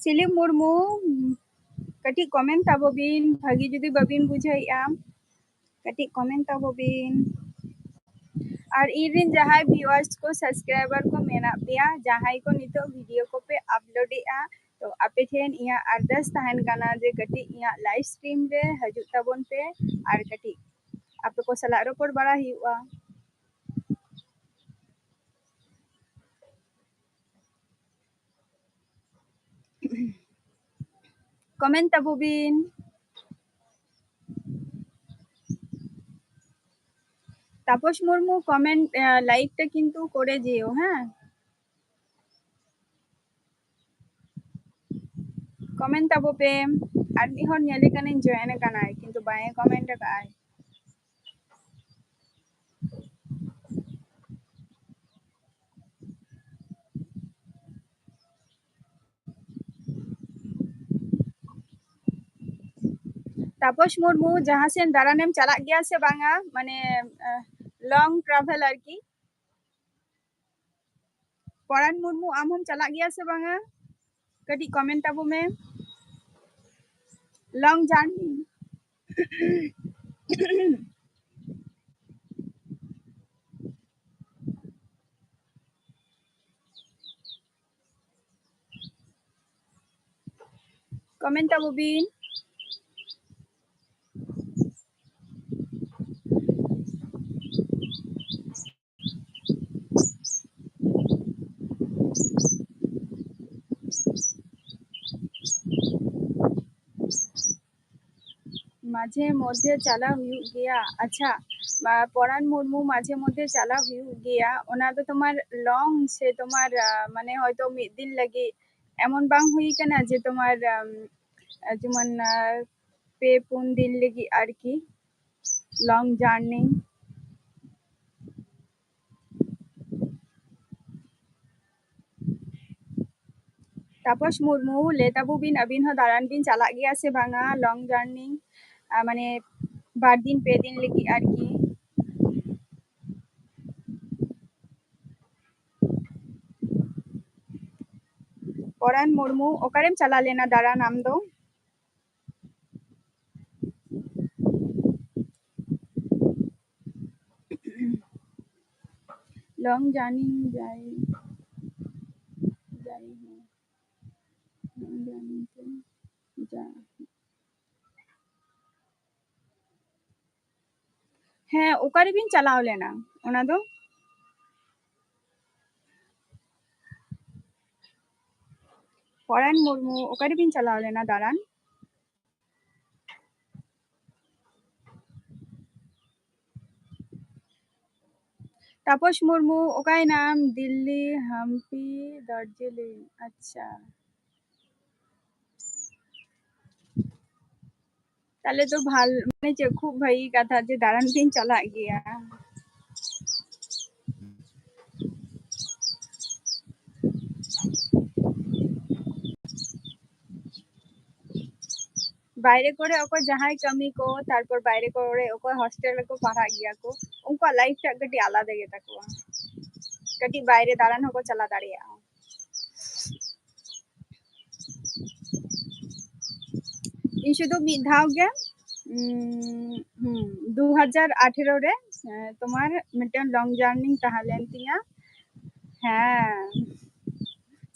ᱥᱤᱞᱤᱢ ᱢᱩᱨᱢᱩ, ᱠᱟᱹᱴᱤᱡ ᱠᱚᱢᱮᱱᱴ ᱛᱟᱵᱚ ᱵᱤᱱ, ᱵᱷᱟᱹᱜᱤ ᱡᱩᱫᱤ ᱵᱟᱹᱵᱤᱱ ᱵᱩᱡᱷᱟᱹᱣᱮᱫᱼᱟ, ᱠᱟᱹᱴᱤᱡ ᱠᱚᱢᱮᱱᱴ ᱛᱟᱵᱚ ᱵᱤᱱ᱾ ᱟᱨ ᱤᱧ ᱨᱮᱱ ᱡᱟᱦᱟᱸᱭ ᱵᱷᱤᱭᱩᱣᱟᱨᱥ ᱠᱚ, ᱥᱟᱵᱥᱠᱨᱟᱭᱵᱟᱨ ᱠᱚ ᱢᱮᱱᱟᱜ ᱯᱮᱭᱟ, ᱡᱟᱦᱟᱸᱭ ᱠᱚ ᱱᱤᱛᱚᱜ ᱵᱷᱤᱰᱤᱭᱳ ᱠᱚᱯᱮ ᱟᱯᱞᱳᱰᱮᱜᱼᱟ, ᱛᱚ ᱟᱯᱮ ᱴᱷᱮᱱ ᱤᱧᱟᱹᱜ ᱟᱨᱫᱟᱥ ᱛᱟᱦᱮᱱ ᱠᱟᱱᱟ ᱡᱮ ᱠᱟᱹᱴᱤᱡ ᱤᱧᱟᱹᱜ ᱞᱟᱭᱤᱵᱷ ᱥᱴᱨᱤᱢ ᱨᱮ ᱦᱤᱡᱩᱜ ᱛᱟᱵᱚᱱ ᱯᱮ ᱟᱨ ᱠᱟᱹᱴᱤᱡ ᱟᱯᱮ ᱠᱚ ᱥᱟᱞᱟᱜ ᱨᱚᱯᱚᱲ ᱵᱟᱲᱟ ᱦᱩᱭᱩᱜᱼᱟ᱾ ᱠᱚᱢᱮᱱᱴ ᱛᱟᱵᱚ ᱵᱤᱱ᱾ তাপস মুর্মু, কমেন্ট, আহ, লাইকটা কিন্তু করে যেও, হ্যাঁ? ᱠᱚᱢᱮᱱᱴ ᱛᱟᱵᱚ ᱯᱮ᱾ ᱟᱨ ᱢᱤᱫ ᱦᱚᱲ ᱧᱮᱞᱮ ᱠᱟᱹᱱᱟᱹᱧ, ᱡᱚᱭᱮᱱ ᱟᱠᱟᱱᱟᱭ, ᱠᱤᱱᱛᱩ ᱵᱟᱭ ᱠᱚᱢᱮᱱᱴ ᱟᱠᱟᱫᱟᱭ᱾ ᱛᱟᱯᱚᱥ ᱢᱩᱨᱢᱩ, ᱡᱟᱦᱟᱸ ᱥᱮᱱ ᱫᱟᱬᱟᱱᱮᱢ ᱪᱟᱞᱟᱜ ᱜᱮᱭᱟ ᱥᱮ ᱵᱟᱝᱟ? ᱢᱟᱱᱮ, ᱞᱚᱝ ᱴᱨᱟᱵᱷᱮᱞ ᱟᱨᱠᱤ᱾ ᱯᱚᱨᱟᱱ ᱢᱩᱨᱢᱩ, ᱟᱢ ᱦᱚᱸᱢ ᱪᱟᱞᱟᱜ ᱜᱮᱭᱟ ᱥᱮ ᱵᱟᱝᱟ? ᱠᱟᱹᱴᱤᱡ ᱠᱚᱢᱮᱱᱴ ᱛᱟᱵᱚ ᱢᱮ᱾ ᱞᱚᱝ ᱡᱟᱨᱱᱤ᱾ ᱠᱚᱢᱮᱱᱴ ᱛᱟᱵᱚ ᱵᱤᱱ᱾ ᱢᱟᱡᱷᱮ ᱢᱚᱫᱽᱫᱷᱮ ᱪᱟᱞᱟᱣ ᱦᱩᱭᱩᱜ ᱜᱮᱭᱟ᱾ ᱟᱪᱪᱷᱟ, ᱢᱟ-, ᱯᱚᱨᱟᱱ ᱢᱩᱨᱢᱩ, ᱢᱟᱡᱷᱮ ᱢᱚᱫᱽᱫᱷᱮ ᱪᱟᱞᱟᱣ ᱦᱩᱭᱩᱜ ᱜᱮᱭᱟ, ᱚᱱᱟ ᱫᱚ ᱛᱳᱢᱟᱨ ᱞᱚᱝ ᱥᱮ ᱛᱳᱢᱟᱨ, ᱟ, ᱢᱟᱱᱮ ᱦᱚᱭᱛᱳ ᱢᱤᱫ ᱫᱤᱱ ᱞᱟᱹᱜᱤᱫ? ᱮᱢᱚᱱ ᱵᱟᱝ ᱦᱩᱭ ᱠᱟᱱᱟ ᱡᱮ ᱛᱳᱢᱟᱨ, ᱟᱢ, ᱟ, ᱡᱮᱢᱚᱱ, ᱟ, ᱯᱮ ᱯᱩᱱ ᱫᱤᱱ ᱞᱟᱹᱜᱤᱫ ᱟᱨᱠᱤ ᱞᱚᱝ ᱡᱟᱨᱱᱤ? ᱛᱟᱯᱚᱥ ᱢᱩᱨᱢᱩ, ᱞᱟᱹᱭ ᱛᱟᱵᱚ ᱵᱤᱱ, ᱟᱹᱵᱤᱱ ᱦᱚᱸ ᱫᱟᱬᱟᱱ ᱵᱤᱱ ᱪᱟᱞᱟᱜ ᱜᱮᱭᱟ ᱥᱮ ᱵᱟᱝᱟ ᱞᱚᱝ ᱡᱟᱨᱱᱤ, ᱟ, ᱢᱟᱱᱮ ᱵᱟᱨ ᱫᱤᱱ ᱯᱮ ᱫᱤᱱ ᱞᱟᱹᱜᱤᱫ ᱟᱨᱠᱤ? ᱯᱚᱨᱟᱱ ᱢᱩᱨᱢᱩ, ᱚᱠᱟᱨᱮᱢ ᱪᱟᱞᱟᱣ ᱞᱮᱱᱟ ᱫᱟᱬᱟᱱ ᱟᱢ ᱫᱚ? ᱞᱚᱝ ᱡᱟᱨᱱᱤ ᱡᱟᱭ, ᱡᱟᱭ ᱦᱳ, ᱞᱚᱝ ᱡᱟᱨᱱᱤ ᱛᱮ ᱡᱟ᱾ ᱦᱮᱸ, ᱚᱠᱟ ᱨᱮᱵᱤᱱ ᱪᱟᱞᱟᱣ ᱞᱮᱱᱟ ᱚᱱᱟ ᱫᱚ? ᱯᱚᱨᱟᱱ ᱢᱩᱨᱢᱩ, ᱚᱠᱟ ᱨᱮᱵᱤᱱ ᱪᱟᱞᱟᱣ ᱞᱮᱱᱟ ᱫᱟᱬᱟᱱ? ᱛᱟᱯᱚᱥ ᱢᱩᱨᱢᱩ, ᱚᱠᱟᱭᱮᱱᱟᱢ? ᱫᱤᱞᱞᱤ, ᱦᱟᱢᱯᱤ, ᱫᱟᱨᱡᱤᱞᱤᱝ᱾ ᱟᱪᱪᱷᱟ᱾ ᱛᱟᱦᱞᱮ ᱛᱚ ᱵᱷᱟᱞ-, ᱢᱟᱱᱮ ᱪᱮᱫ, ᱠᱷᱩᱵ ᱵᱷᱟᱹᱜᱤ ᱠᱟᱛᱷᱟ ᱡᱮ ᱫᱟᱬᱟᱱ ᱯᱮ ᱪᱟᱞᱟᱜ ᱜᱮᱭᱟ᱾ ᱵᱟᱭᱨᱮ ᱠᱚᱨᱮ ᱚᱠᱚᱭ ᱡᱟᱦᱟᱸᱭ ᱠᱟᱹᱢᱤ ᱠᱚ, ᱛᱟᱨᱯᱚᱨ ᱵᱟᱭᱨᱮ ᱠᱚᱨᱮ ᱚᱠᱚᱭ ᱦᱚᱥᱴᱮᱞ ᱨᱮᱠᱚ ᱯᱟᱲᱦᱟᱜ ᱜᱮᱭᱟ ᱠᱚ, ᱩᱱᱠᱩᱣᱟᱜ ᱞᱟᱭᱤᱯᱷ ᱴᱟᱜ ᱠᱟᱹᱴᱤᱡ ᱟᱞᱟᱫᱟ ᱜᱮᱛᱟ ᱠᱚᱣᱟ᱾ ᱠᱟᱹᱴᱤᱡ ᱵᱟᱭᱨᱮ ᱫᱟᱬᱟᱱ ᱦᱚᱸᱠᱚ ᱪᱟᱞᱟᱣ ᱫᱟᱲᱮᱭᱟᱜᱼᱟ᱾ ᱤᱧ ᱥᱩᱫᱷᱩ ᱢᱤᱫ ᱫᱷᱟᱣ ᱜᱮ, ᱩᱸ, ᱦᱩᱸ, ᱫᱩ ᱦᱟᱡᱟᱨ ᱟᱴᱷᱮᱨᱚ ᱨᱮ, ᱮᱸ, ᱛᱳᱢᱟᱨ ᱢᱤᱫᱴᱮᱱ ᱞᱚᱝ ᱡᱟᱨᱱᱤ ᱛᱟᱦᱮᱸ ᱞᱮᱱ ᱛᱤᱧᱟ᱾ ᱦᱮᱸ,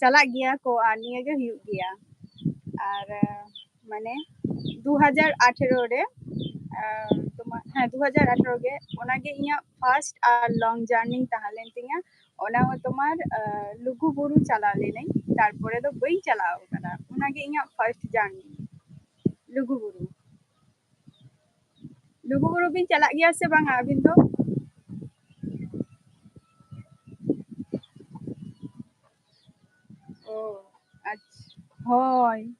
ᱪᱟᱞᱟᱜ ᱜᱮᱭᱟ ᱠᱚ ᱟᱨ ᱱᱤᱭᱟᱹ ᱜᱮ ᱦᱩᱭᱩᱜ ᱜᱮᱭᱟ᱾ ᱟᱨ, ᱮᱸ, ᱢᱟᱱᱮ ᱫᱩ ᱦᱟᱡᱟᱨ ᱟᱴᱷᱮᱨᱚ ᱨᱮ, ᱟᱸ, ᱛᱳᱢᱟᱨ, ᱦᱮᱸ, ᱫᱩ ᱦᱟᱡᱟᱨ ᱟᱴᱷᱮᱨᱚ ᱜᱮ, ᱚᱱᱟᱜᱮ ᱤᱧᱟᱹᱜ ᱯᱷᱟᱥᱴ ᱟᱨ ᱞᱚᱝ ᱡᱟᱨᱱᱤ ᱛᱟᱦᱮᱸ ᱞᱮᱱ ᱛᱤᱧᱟ᱾ ᱚᱱᱟ ᱦᱚᱸ ᱛᱳᱢᱟᱨ, ᱟᱸ, ᱞᱩᱜᱩᱵᱩᱨᱩ ᱪᱟᱞᱟᱣ ᱞᱮᱱᱟᱹᱧ, ᱛᱟᱨᱯᱚᱨᱮ ᱫᱚ ᱵᱟᱹᱧ ᱪᱟᱞᱟᱣ ᱟᱠᱟᱱᱟ᱾ ᱚᱱᱟᱜᱮ ᱤᱧᱟᱹᱜ ᱯᱷᱟᱥᱴ ᱡᱟᱨᱱᱤ, ᱞᱩᱜᱩᱵᱩᱨᱩ᱾ ᱞᱩᱜᱩᱵᱩᱨᱩ ᱵᱤᱱ ᱪᱟᱞᱟᱜ ᱜᱮᱭᱟ ᱥᱮ ᱵᱟᱝᱟ ᱟᱹᱵᱤᱱ ᱫᱚ? ᱚ, ᱟᱪᱪᱷᱟ, ᱦᱳᱭ᱾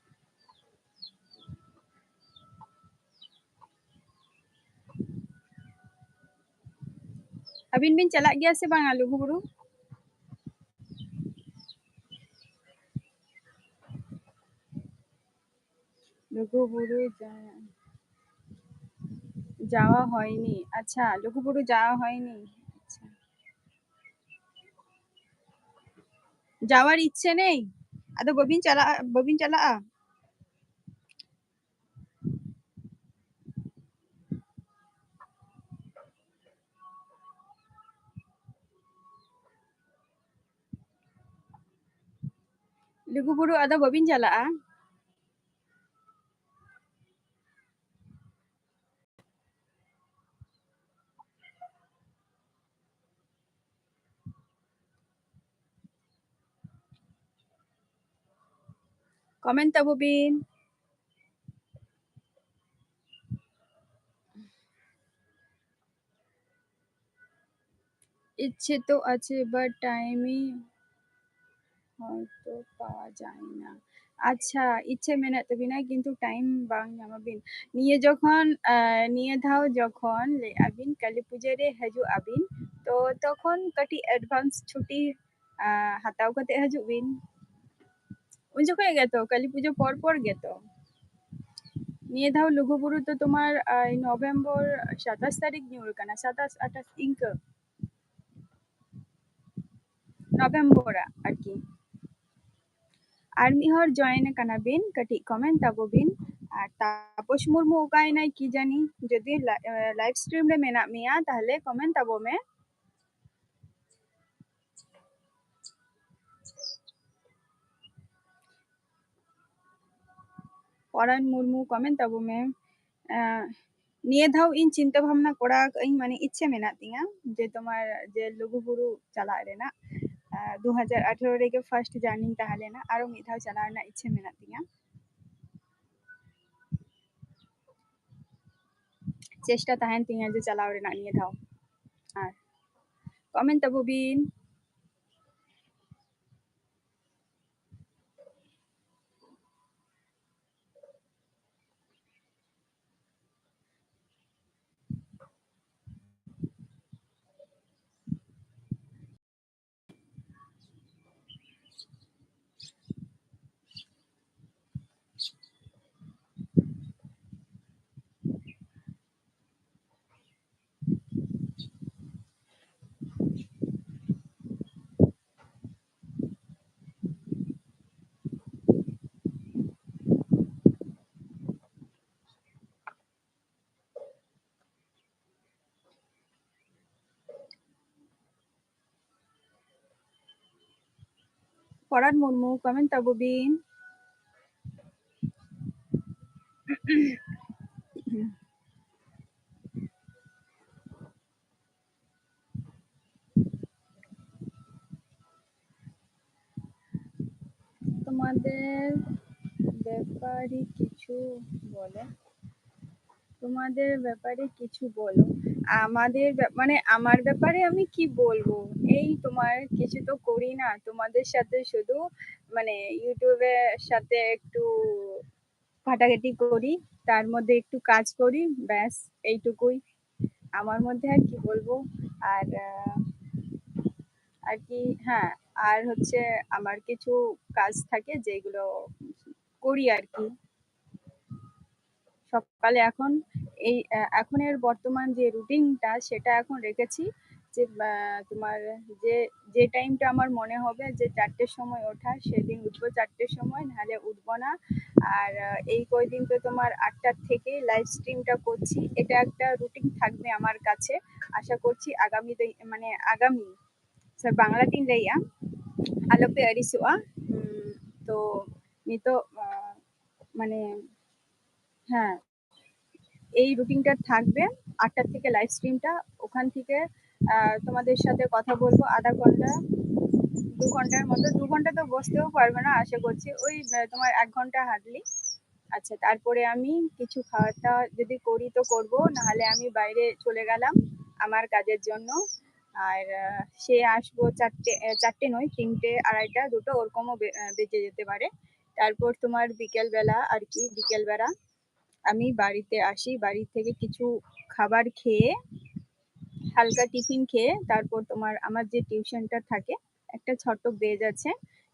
ᱟᱹᱵᱤᱱ ᱵᱤᱱ ᱪᱟᱞᱟᱜ ᱜᱮᱭᱟ ᱥᱮ ᱵᱟᱝᱟ ᱞᱩᱜᱩᱵᱩᱨᱩ? ᱞᱩᱜᱩᱵᱩᱨᱩ ᱡᱟ-, ᱡᱟᱣᱟ ᱦᱚᱭᱱᱤ᱾ ᱟᱪᱪᱷᱟ, ᱞᱩᱜᱩᱵᱩᱨᱩ ᱡᱟᱣᱟ ᱦᱚᱭᱱᱤ᱾ ᱟᱪᱪᱷᱟ᱾ ᱡᱟᱣᱟᱨ ᱤᱪᱪᱷᱟᱹ ᱱᱮᱭ? ᱟᱫᱚ ᱵᱟᱹᱵᱤᱱ ᱪᱟᱞᱟᱜᱼᱟ, ᱵᱟᱹᱵᱤᱱ ᱪᱟᱞᱟᱜᱼᱟ? ᱞᱩᱜᱩᱵᱩᱨᱩ ᱟᱫᱚ ᱵᱟᱹᱵᱤᱱ ᱪᱟᱞᱟᱜᱼᱟ? কমেন্ট ᱛᱟᱵᱚ ᱵᱤᱱ᱾ ইচ্ছে তো আছে, but টাইমই হয়তো পাওয়া যায় না। ᱟᱪᱪᱷᱟ, ᱤᱪᱪᱷᱟᱹ ᱢᱮᱱᱟᱜ ᱛᱟᱵᱤᱱᱟ, ᱠᱤᱱᱛᱩ time ᱵᱟᱝ ᱧᱟᱢ ᱟᱵᱤᱱ᱾ ᱱᱤᱭᱟᱹ ᱡᱚᱠᱷᱚᱱ, ᱟᱸ, ᱱᱤᱭᱟᱹ ᱫᱷᱟᱣ ᱡᱚᱠᱷᱚᱱ ᱞᱟᱹᱭᱮᱫ ᱟᱵᱤᱱ ᱠᱟᱹᱞᱤ ᱯᱩᱡᱟᱹ ᱨᱮ ᱦᱤᱡᱩᱜ ᱟᱵᱤᱱ, ᱛᱚ ᱛᱚᱠᱷᱚᱱ ᱠᱟᱹᱴᱤᱡ advance ᱪᱷᱩᱴᱤ, ᱟᱸ, ᱦᱟᱛᱟᱣ ᱠᱟᱛᱮ ᱦᱤᱡᱩᱜ ᱵᱤᱱ᱾ ᱩᱱ ᱡᱚᱠᱷᱚᱱ ᱜᱮᱛᱚ, ᱠᱟᱹᱞᱤ ᱯᱩᱡᱟᱹ ᱯᱚᱨ ᱯᱚᱨ ᱜᱮᱛᱚ᱾ ᱱᱤᱭᱟᱹ ᱫᱷᱟᱣ ᱞᱩᱜᱩᱵᱩᱨᱩ ᱫᱚ ᱛᱳᱢᱟᱨ, ᱟᱸ, November ᱥᱟᱛᱟᱥ ᱛᱟᱹᱨᱤᱠᱷ ᱧᱩᱨ ᱠᱟᱱᱟ, ᱥᱟᱛᱟᱥ, ᱟᱴᱷᱟᱥ ᱤᱱᱠᱟᱹ᱾ November ᱟᱜ ᱟᱨᱠᱤ᱾ ᱟᱨ ᱢᱤᱫ ᱦᱚᱲ join ᱟᱠᱟᱱᱟ ᱵᱤᱱ, ᱠᱟᱹᱴᱤᱡ comment ᱛᱟᱵᱚ ᱵᱤᱱ᱾ ᱟᱨ ᱛᱟᱯᱚᱥ ᱢᱩᱨᱢᱩ ᱚᱠᱟᱭᱮᱱᱟᱭ ᱠᱤ ᱡᱟᱹᱱᱤ? ᱡᱩᱫᱤ ᱞᱟ-, ᱮ, live stream ᱨᱮ ᱢᱮᱱᱟᱜ ᱢᱮᱭᱟ, ᱛᱟᱦᱞᱮ comment ᱛᱟᱵᱚ ᱢᱮ᱾ ᱯᱚᱨᱟᱱ ᱢᱩᱨᱢᱩ comment ᱛᱟᱵᱚ ᱢᱮ᱾ ᱮ, ᱱᱤᱭᱟᱹ ᱫᱷᱟᱣ ᱤᱧ ᱪᱤᱱᱛᱟᱹ ᱵᱷᱟᱵᱽᱱᱟ ᱠᱚᱨᱟᱣ ᱟᱠᱟᱫ ᱟᱹᱧ, ᱢᱟᱱᱮ ᱤᱪᱪᱷᱟᱹ ᱢᱮᱱᱟᱜ ᱛᱤᱧᱟ ᱡᱮ ᱛᱳᱢᱟᱨ ᱡᱮ ᱞᱩᱜᱩᱵᱩᱨᱩ ᱪᱟᱞᱟᱜ ᱨᱮᱱᱟᱜ᱾ ᱮ, ᱫᱩ ᱦᱟᱡᱟᱨ ᱟᱴᱷᱟᱨᱚ ᱨᱮᱜᱮ first journey ᱛᱟᱦᱮᱸ ᱞᱮᱱᱟ, ᱟᱨᱚ ᱢᱤᱫ ᱫᱷᱟᱣ ᱪᱟᱞᱟᱣ ᱨᱮᱱᱟᱜ ᱤᱪᱪᱷᱟᱹ ᱢᱮᱱᱟᱜ ᱛᱤᱧᱟ᱾ ᱪᱮᱥᱴᱟ ᱛᱟᱦᱮᱱ ᱛᱤᱧᱟ ᱡᱮ ᱪᱟᱞᱟᱣ ᱨᱮᱱᱟᱜ ᱱᱤᱭᱟᱹ ᱫᱷᱟᱣ᱾ ᱟᱨ comment ᱛᱟᱵᱚ ᱵᱤᱱ᱾ ᱯᱚᱨᱟᱱ ᱢᱩᱨᱢᱩ comment ᱛᱟᱵᱚ ᱵᱤᱱ᱾ তোমাদের ব্যাপারে কিছু বলো। তোমাদের ব্যাপারে কিছু বলো। আমাদের ব্যাপ-, মানে আমার ব্যাপারে আমি কি বলবো, এই তোমার কিছু তো করি না, তোমাদের সাথে শুধু মানে YouTube-এর সাথে একটু কাটাকাটি করি, তার মধ্যে একটু কাজ করি, ব্যাস এইটুকুই। আমার মধ্যে আর কি বলবো, আর আহ, আর কি, হ্যাঁ, আর হচ্ছে আমার কিছু কাজ থাকে যেগুলো করি আর কি। সকালে এখন এই আহ, এখনের বর্তমান যে রুটিনটা, সেটা এখন রেখেছি যে আহ, তোমার যে যে টাইমটা আমার মনে হবে যে চারটের সময় ওঠা, সেদিন উঠবো চারটের সময়, নাহলে উঠবো না। আর আহ, এই কয়দিন তো তোমার আটটার থেকে লাইভ স্ট্রিমটা করছি, এটা একটা রুটিন থাকবে আমার কাছে। আশা করছি আগামী দিন, মানে আগামী, স্যার, বাংলাতেই ᱞᱟᱹᱭᱟ, ᱟᱞᱚᱯᱮ ᱟᱹᱲᱤᱥᱚᱜᱼᱟ᱾ ᱩᱸ, ᱛᱚ ᱱᱤᱛᱚᱜ ᱟᱸ, ᱢᱟᱱᱮ, ᱦᱮᱸ, এই রুটিনটা থাকবে। আটটার থেকে লাইভ স্ট্রিমটা, ওখান থেকে আহ, তোমাদের সাথে কথা বলবো আধা ঘন্টা, দু ঘন্টার মতো। দু ঘন্টা তো বসতেও পারবে না আশা করছি, ওই আহ, তোমার এক ঘন্টা হার্ডলি। আচ্ছা, তারপরে আমি কিছু খাওয়া দাওয়া যদি করি তো করবো, নাহলে আমি বাইরে চলে গেলাম আমার কাজের জন্য। আর আহ, সে আসবো চারটে, আহ, চারটে নয়, তিনটে, আড়াইটা, দুটো, ওরকমও বে- আহ, বেজে যেতে পারে। তারপর তোমার বিকেলবেলা আর কি, বিকেলবেলা আমি বাড়িতে আসি, বাড়ি থেকে কিছু খাবার খেয়ে, হালকা টিফিন খেয়ে, তারপর তোমার আমার যে টিউশনটা থাকে, একটা ছোট্ট ব্যাচ আছে,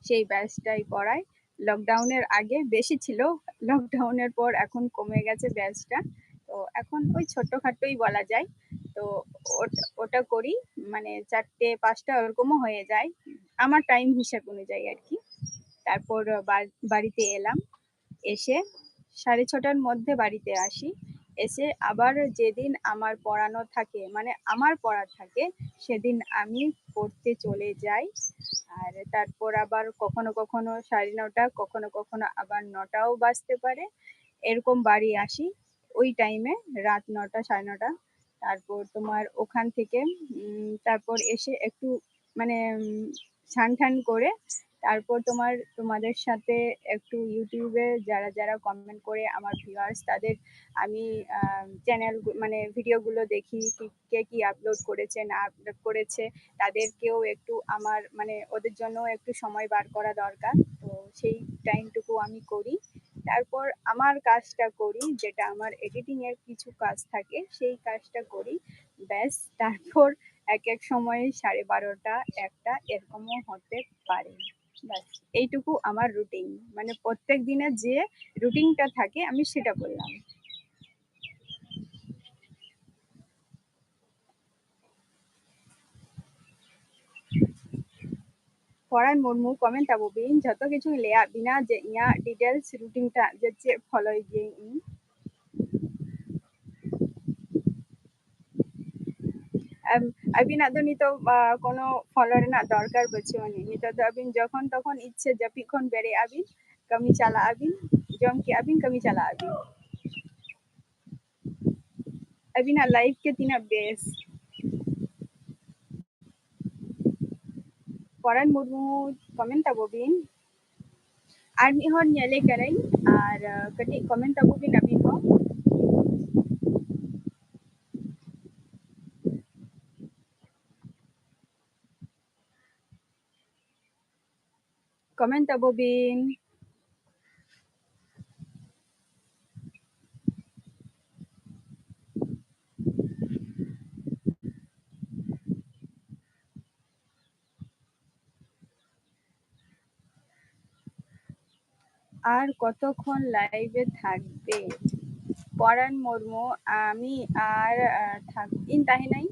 সেই ব্যাচটাই পড়াই। লকডাউনের আগে বেশি ছিল, লকডাউনের পর এখন কমে গেছে ব্যাচটা। তো এখন ওই ছোট্টখাট্টই বলা যায়। তো ওট- ওটা করি, মানে চারটে পাঁচটা ওরকমও হয়ে যায়, আমার টাইম হিসাব অনুযায়ী আর কি। তারপর বা- বাড়িতে এলাম, এসে সাড়ে ছটার মধ্যে বাড়িতে আসি। এসে আবার যেদিন আমার পড়ানো থাকে, মানে আমার পড়া থাকে, সেদিন আমি পড়তে চলে যাই। আর তারপর আবার কখনো কখনো সাড়ে নটা, কখনো কখনো আবার নটাও বাজতে পারে। এরকম বাড়ি আসি ওই টাইমে, রাত নটা, সাড়ে নটা। তারপর তোমার ওখান থেকে উম, তারপর এসে একটু মানে উম, স্নান টান করে তারপর তোমার, তোমাদের সাথে একটু YouTube-এ যারা যারা কমেন্ট করে আমার ভিউয়ার্স, তাদের আমি, আহ, চ্যানেল গু-, মানে ভিডিওগুলো দেখি, কি, কে কি আপলোড করেছে না আপলোড করেছে, তাদেরকেও একটু আমার, মানে ওদের জন্য একটু সময় বার করা দরকার। তো সেই টাইমটুকু আমি করি। তারপর আমার কাজটা করি, যেটা আমার এডিটিং এর কিছু কাজ থাকে, সেই কাজটা করি। ব্যাস, তারপর এক এক সময় সাড়ে বারোটা, একটা এরকমও হতে পারে। ব্যাস, এইটুকু আমার রুটিন, মানে প্রত্যেক দিনের যে রুটিনটা থাকে আমি সেটা বললাম। ᱯᱚᱨᱟᱱ ᱢᱩᱨᱢᱩ ᱠᱚᱢᱮᱱᱴ ᱛᱟᱵᱚ ᱵᱤᱱ, ᱡᱷᱚᱛᱚ ᱠᱤᱪᱷᱩᱧ ᱞᱟᱹᱭᱟᱫ ᱵᱤᱱᱟ ᱡᱮ ᱤᱧᱟᱹᱜ ᱰᱤᱴᱮᱞᱥ ᱨᱩᱴᱤᱱ ᱴᱟᱜ ᱡᱮ ᱪᱮᱫ ᱯᱷᱚᱞᱳᱭ ᱜᱤᱭᱟᱹᱧ ᱤᱧ᱾ ᱟᱢ, ᱟᱹᱵᱤᱱᱟᱜ ᱫᱚ ᱱᱤᱛᱚᱜ, ᱟ, ᱠᱳᱱᱳ ᱯᱷᱚᱞᱳ ᱨᱮᱱᱟᱜ ᱫᱚᱨᱠᱟᱨ ᱵᱟᱹᱪᱩᱜ ᱟᱹᱱᱤᱡ᱾ ᱱᱤᱛᱚᱜ ᱫᱚ ᱟᱹᱵᱤᱱ ᱡᱚᱠᱷᱚᱱ ᱛᱚᱠᱷᱚᱱ ᱤᱪᱪᱷᱟᱹ ᱡᱟᱹᱯᱤᱫ ᱠᱷᱚᱱ ᱵᱮᱨᱮᱫ ᱟᱹᱵᱤᱱ, ᱠᱟᱹᱢᱤ ᱪᱟᱞᱟᱜ ᱟᱹᱵᱤᱱ, ᱡᱚᱢ ᱠᱮᱜᱼᱟ ᱵᱤᱱ, ᱠᱟᱹᱢᱤ ᱪᱟᱞᱟᱜ ᱟᱹᱵᱤᱱ᱾ ᱟᱹᱵᱤᱱᱟᱜ ᱞᱟᱭᱤᱯᱷ ᱜᱮ ᱛᱤᱱᱟᱹᱜ ᱵᱮᱥ᱾ ᱯᱚᱨᱟᱱ ᱢᱩᱨᱢᱩ ᱠᱚᱢᱮᱱᱴ ᱛᱟᱵᱚ ᱵᱤᱱ᱾ ᱟᱨ ᱢᱤᱫ ᱦᱚᱲ ᱧᱮᱞᱮ ᱠᱟᱹᱱᱟᱹᱧ, ᱟᱨ, ᱟ, ᱠᱟᱹᱴᱤᱡ ᱠᱚᱢᱮᱱᱴ ᱛᱟᱵᱚ ᱵᱤᱱ ᱟᱹᱵᱤᱱ ᱦᱚᱸ᱾ ᱠᱚᱢᱮᱱᱴ ᱛᱟᱵᱚ ᱵᱤᱱ᱾ ᱟᱨ ᱠᱚᱛᱚᱠᱷᱚᱱ ᱞᱟᱭᱤᱵᱷ ᱮ ᱛᱷᱟᱠᱵᱮ? ᱯᱚᱨᱟᱱ ᱢᱩᱨᱢᱩ, ᱟᱢᱤ ᱟᱨ, ᱟ, ᱛᱷᱟᱠ-, ᱤᱧ ᱛᱟᱦᱮᱱᱟᱹᱧ,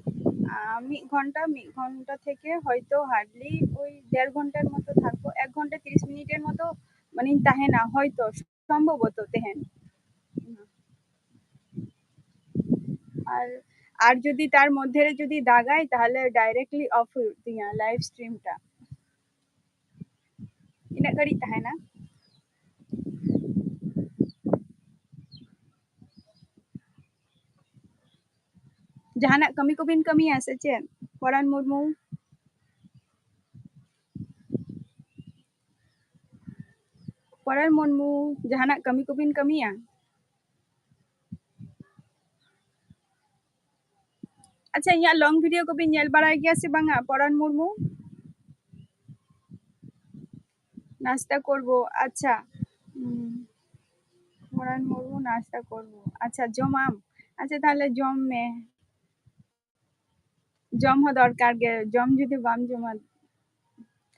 ᱟ, ᱢᱤᱫ ᱜᱷᱚᱱᱴᱟ, ᱢᱤᱫ ᱜᱷᱚᱱᱴᱟ ᱛᱷᱮᱠᱮ ᱦᱚᱭᱛᱳ ᱦᱟᱨᱰᱞᱤ ᱳᱭ ᱰᱮᱲ ᱜᱷᱚᱱᱴᱟᱨ ᱢᱚᱛᱚ ᱛᱷᱟᱠᱵᱚ, ᱮᱠ ᱜᱷᱚᱱᱴᱟ ᱛᱤᱨᱤᱥ ᱢᱤᱱᱤᱴᱮᱨ ᱢᱚᱛᱚ ᱢᱟᱱᱮᱧ ᱛᱟᱦᱮᱱᱟ ᱦᱚᱭᱛᱳ, ᱥᱚᱢᱵᱷᱚᱵᱚᱛᱚ ᱛᱮᱦᱮᱧ᱾ ᱟᱨ, ᱟᱨ ᱡᱩᱫᱤ ᱛᱟᱨ ᱢᱚᱫᱽᱫᱷᱮ ᱨᱮ ᱡᱩᱫᱤ ᱫᱟᱜᱟᱭ, ᱛᱟᱦᱞᱮ ᱰᱟᱭᱨᱮᱠᱴᱞᱤ ᱚᱯᱷ ᱦᱩᱭᱩᱜ ᱛᱤᱧᱟ ᱞᱟᱭᱤᱵᱷ ᱥᱴᱨᱤᱢ ᱴᱟ᱾ ᱤᱱᱟᱹᱜ ᱜᱷᱟᱹᱲᱤᱡ ᱛᱟᱦᱮᱱᱟ᱾ ᱡᱟᱦᱟᱱᱟᱜ ᱠᱟᱹᱢᱤ ᱠᱚᱵᱤᱱ ᱠᱟᱹᱢᱤᱭᱟ ᱥᱮ ᱪᱮᱫ, ᱯᱚᱨᱟᱱ ᱢᱩᱨᱢᱩ? ᱯᱚᱨᱟᱱ ᱢᱩᱨᱢᱩ, ᱡᱟᱦᱟᱱᱟᱜ ᱠᱟᱹᱢᱤ ᱠᱚᱵᱤᱱ ᱠᱟᱹᱢᱤᱭᱟ? ᱟᱪᱪᱷᱟ, ᱤᱧᱟᱹᱜ ᱞᱚᱝ ᱵᱷᱤᱰᱤᱭᱳ ᱠᱚᱵᱤᱱ ᱧᱮᱞ ᱵᱟᱲᱟᱭ ᱜᱮᱭᱟ ᱥᱮ ᱵᱟᱝᱟ, ᱯᱚᱨᱟᱱ ᱢᱩᱨᱢᱩ? ᱱᱟᱥᱛᱟ ᱠᱚᱨᱵᱚ, ᱟᱪᱪᱷᱟ᱾ ᱦᱩᱸ, ᱯᱚᱨᱟᱱ ᱢᱩᱨᱢᱩ, ᱱᱟᱥᱛᱟ ᱠᱚᱨᱵᱚ, ᱟᱪᱪᱷᱟ, ᱡᱚᱢᱟᱢ? ᱟᱪᱪᱷᱟ, ᱛᱟᱦᱞᱮ ᱡᱚᱢ ᱢᱮ᱾ ᱡᱚᱢ ᱦᱚᱸ ᱫᱚᱨᱠᱟᱨ ᱜᱮ, ᱡᱚᱢ ᱡᱩᱫᱤ ᱵᱟᱢ ᱡᱚᱢᱟ,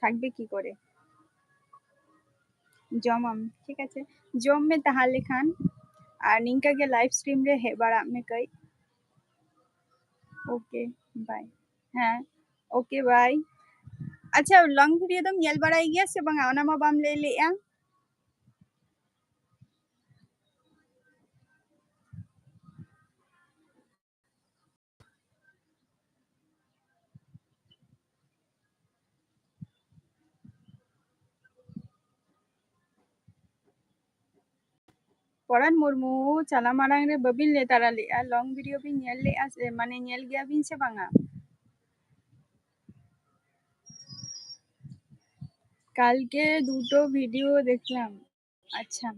ᱛᱷᱟᱠᱵᱮ ᱠᱤ ᱠᱚᱨᱮ? ᱡᱚᱢᱟᱢ, ᱴᱷᱤᱠ ᱟᱪᱷᱮ, ᱡᱚᱢ ᱢᱮ ᱛᱟᱦᱞᱮ ᱠᱷᱟᱱ, ᱟᱨ ᱱᱤᱝᱠᱟᱹ ᱜᱮ ᱞᱟᱭᱤᱵᱷ ᱥᱴᱨᱤᱢ ᱨᱮ ᱦᱮᱡ ᱵᱟᱲᱟᱜ ᱢᱮ ᱠᱟᱹᱡ᱾ ᱳᱠᱮ, ᱵᱟᱭ᱾ ᱦᱮᱸ, ᱳᱠᱮ, ᱵᱟᱭ᱾ ᱟᱪᱪᱷᱟ, ᱞᱚᱝ ᱵᱷᱤᱰᱤᱭᱳ ᱫᱚᱢ ᱧᱮᱞ ᱵᱟᱲᱟᱭ ᱜᱮᱭᱟ ᱥᱮ ᱵᱟᱝᱟ? ᱚᱱᱟ ᱢᱟ ᱵᱟᱢ ᱞᱟᱹᱭ ᱞᱮᱜᱼᱟ᱾ ᱯᱚᱨᱟᱱ ᱢᱩᱨᱢᱩ, ᱪᱟᱞᱟ ᱢᱟᱲᱟᱝ ᱨᱮ ᱵᱟᱹᱵᱤᱱ ᱞᱟᱹᱭ ᱛᱟᱨᱟ ᱞᱮᱜᱼᱟ, ᱞᱚᱝ ᱵᱷᱤᱰᱤᱭᱳ ᱵᱤᱱ ᱧᱮᱞ ᱞᱮᱜᱼᱟ ᱥᱮ, ᱢᱟᱱᱮ ᱧᱮᱞ ᱜᱮᱭᱟ ᱵᱤᱱ ᱥᱮ ᱵᱟᱝᱟ? কালকে দুটো ভিডিও দেখলাম। আচ্ছা,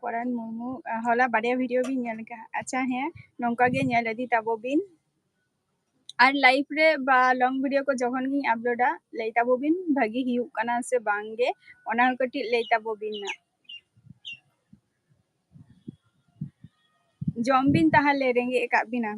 পরান মুর্মু, আহ, হলা বারিয়া ভিডিও ᱵᱤᱱ ᱧᱮᱞ ᱠᱟᱜᱼᱟ? ᱟᱪᱪᱷᱟ, ᱦᱮᱸ, ᱱᱚᱝᱠᱟ ᱜᱮ ᱧᱮᱞ ᱤᱫᱤ ᱛᱟᱵᱚ ᱵᱤᱱ᱾ ᱟᱨ ᱞᱟᱭᱤᱵᱷ ᱨᱮ ᱵᱟ ᱞᱚᱝ ᱵᱷᱤᱰᱤᱭᱳ ᱠᱚ ᱡᱚᱠᱷᱚᱱ ᱜᱤᱧ ᱟᱯᱞᱳᱰᱟ, ᱞᱟᱹᱭ ᱛᱟᱵᱚ ᱵᱤᱱ ᱵᱷᱟᱹᱜᱤ ᱦᱩᱭᱩᱜ ᱠᱟᱱᱟ ᱥᱮ ᱵᱟᱝ ᱜᱮ, ᱚᱱᱟ ᱦᱚᱸ ᱠᱟᱹᱴᱤᱡ ᱞᱟᱹᱭ ᱛᱟᱵᱚ ᱵᱤᱱ ᱱᱟ᱾ ᱡᱚᱢ ᱵᱤᱱ ᱛᱟᱦᱞᱮ, ᱨᱮᱸᱜᱮᱡ ᱟᱠᱟᱫ ᱵᱤᱱᱟ᱾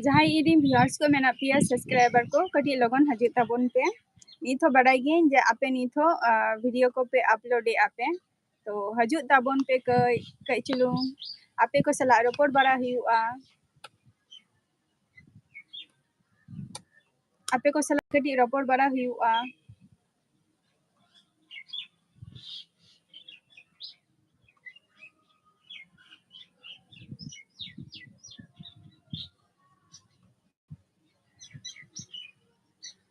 ᱡᱟᱦᱟᱸᱭ ᱤᱧᱨᱮᱱ ᱵᱷᱤᱭᱩᱣᱟᱨᱥ ᱠᱚ ᱢᱮᱱᱟᱜ ᱯᱮᱭᱟ, ᱥᱟᱵᱥᱠᱨᱟᱭᱵᱟᱨ ᱠᱚ, ᱠᱟᱹᱴᱤᱡ ᱞᱚᱜᱚᱱ ᱦᱤᱡᱩᱜ ᱛᱟᱵᱚᱱ ᱯᱮ᱾ ᱱᱤᱛ ᱦᱚᱸ ᱵᱟᱰᱟᱭ ᱜᱤᱭᱟᱹᱧ ᱡᱮ ᱟᱯᱮ ᱱᱤᱛ ᱦᱚᱸ, ᱟᱸ, ᱵᱷᱤᱰᱤᱭᱳ ᱠᱚᱯᱮ ᱟᱯᱞᱳᱰ ᱮᱫᱼᱟ ᱯᱮ, ᱛᱚ ᱦᱤᱡᱩᱜ ᱛᱟᱵᱚᱱ ᱯᱮ ᱠᱟᱹᱡ, ᱠᱟᱹᱡ ᱪᱩᱞᱩᱝ ᱟᱯᱮ ᱠᱚ ᱥᱟᱞᱟᱜ ᱨᱚᱯᱚᱲ ᱵᱟᱲᱟ ᱦᱩᱭᱩᱜᱼᱟ᱾ ᱟᱯᱮ ᱠᱚ ᱥᱟᱞᱟᱜ ᱠᱟᱹᱴᱤᱡ ᱨᱚᱯᱚᱲ ᱵᱟᱲᱟ ᱦᱩᱭᱩᱜᱼᱟ᱾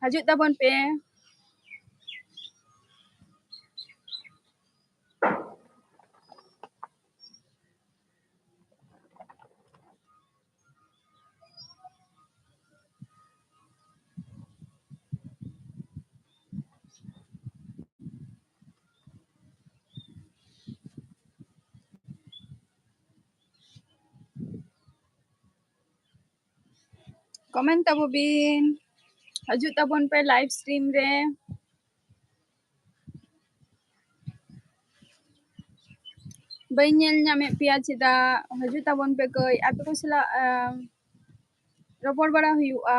ᱦᱤᱡᱩᱜ ᱛᱟᱵᱚᱱ ᱯᱮ᱾ Comment ᱛᱟᱵᱚ ᱵᱤᱱ, ᱦᱤᱡᱩᱜ ᱛᱟᱵᱚᱱ ᱯᱮ live stream ᱨᱮ᱾ ᱵᱟᱹᱧ ᱧᱮᱞ ᱧᱟᱢᱮᱫ ᱯᱮᱭᱟ ᱪᱮᱫᱟᱜ? ᱦᱤᱡᱩᱜ ᱛᱟᱵᱚᱱ ᱯᱮ ᱠᱟᱹᱡ, ᱟᱯᱮ ᱠᱚ ᱥᱟᱞᱟᱜ, ᱟᱸ, ᱨᱚᱯᱚᱲ ᱵᱟᱲᱟ ᱦᱩᱭᱩᱜᱼᱟ᱾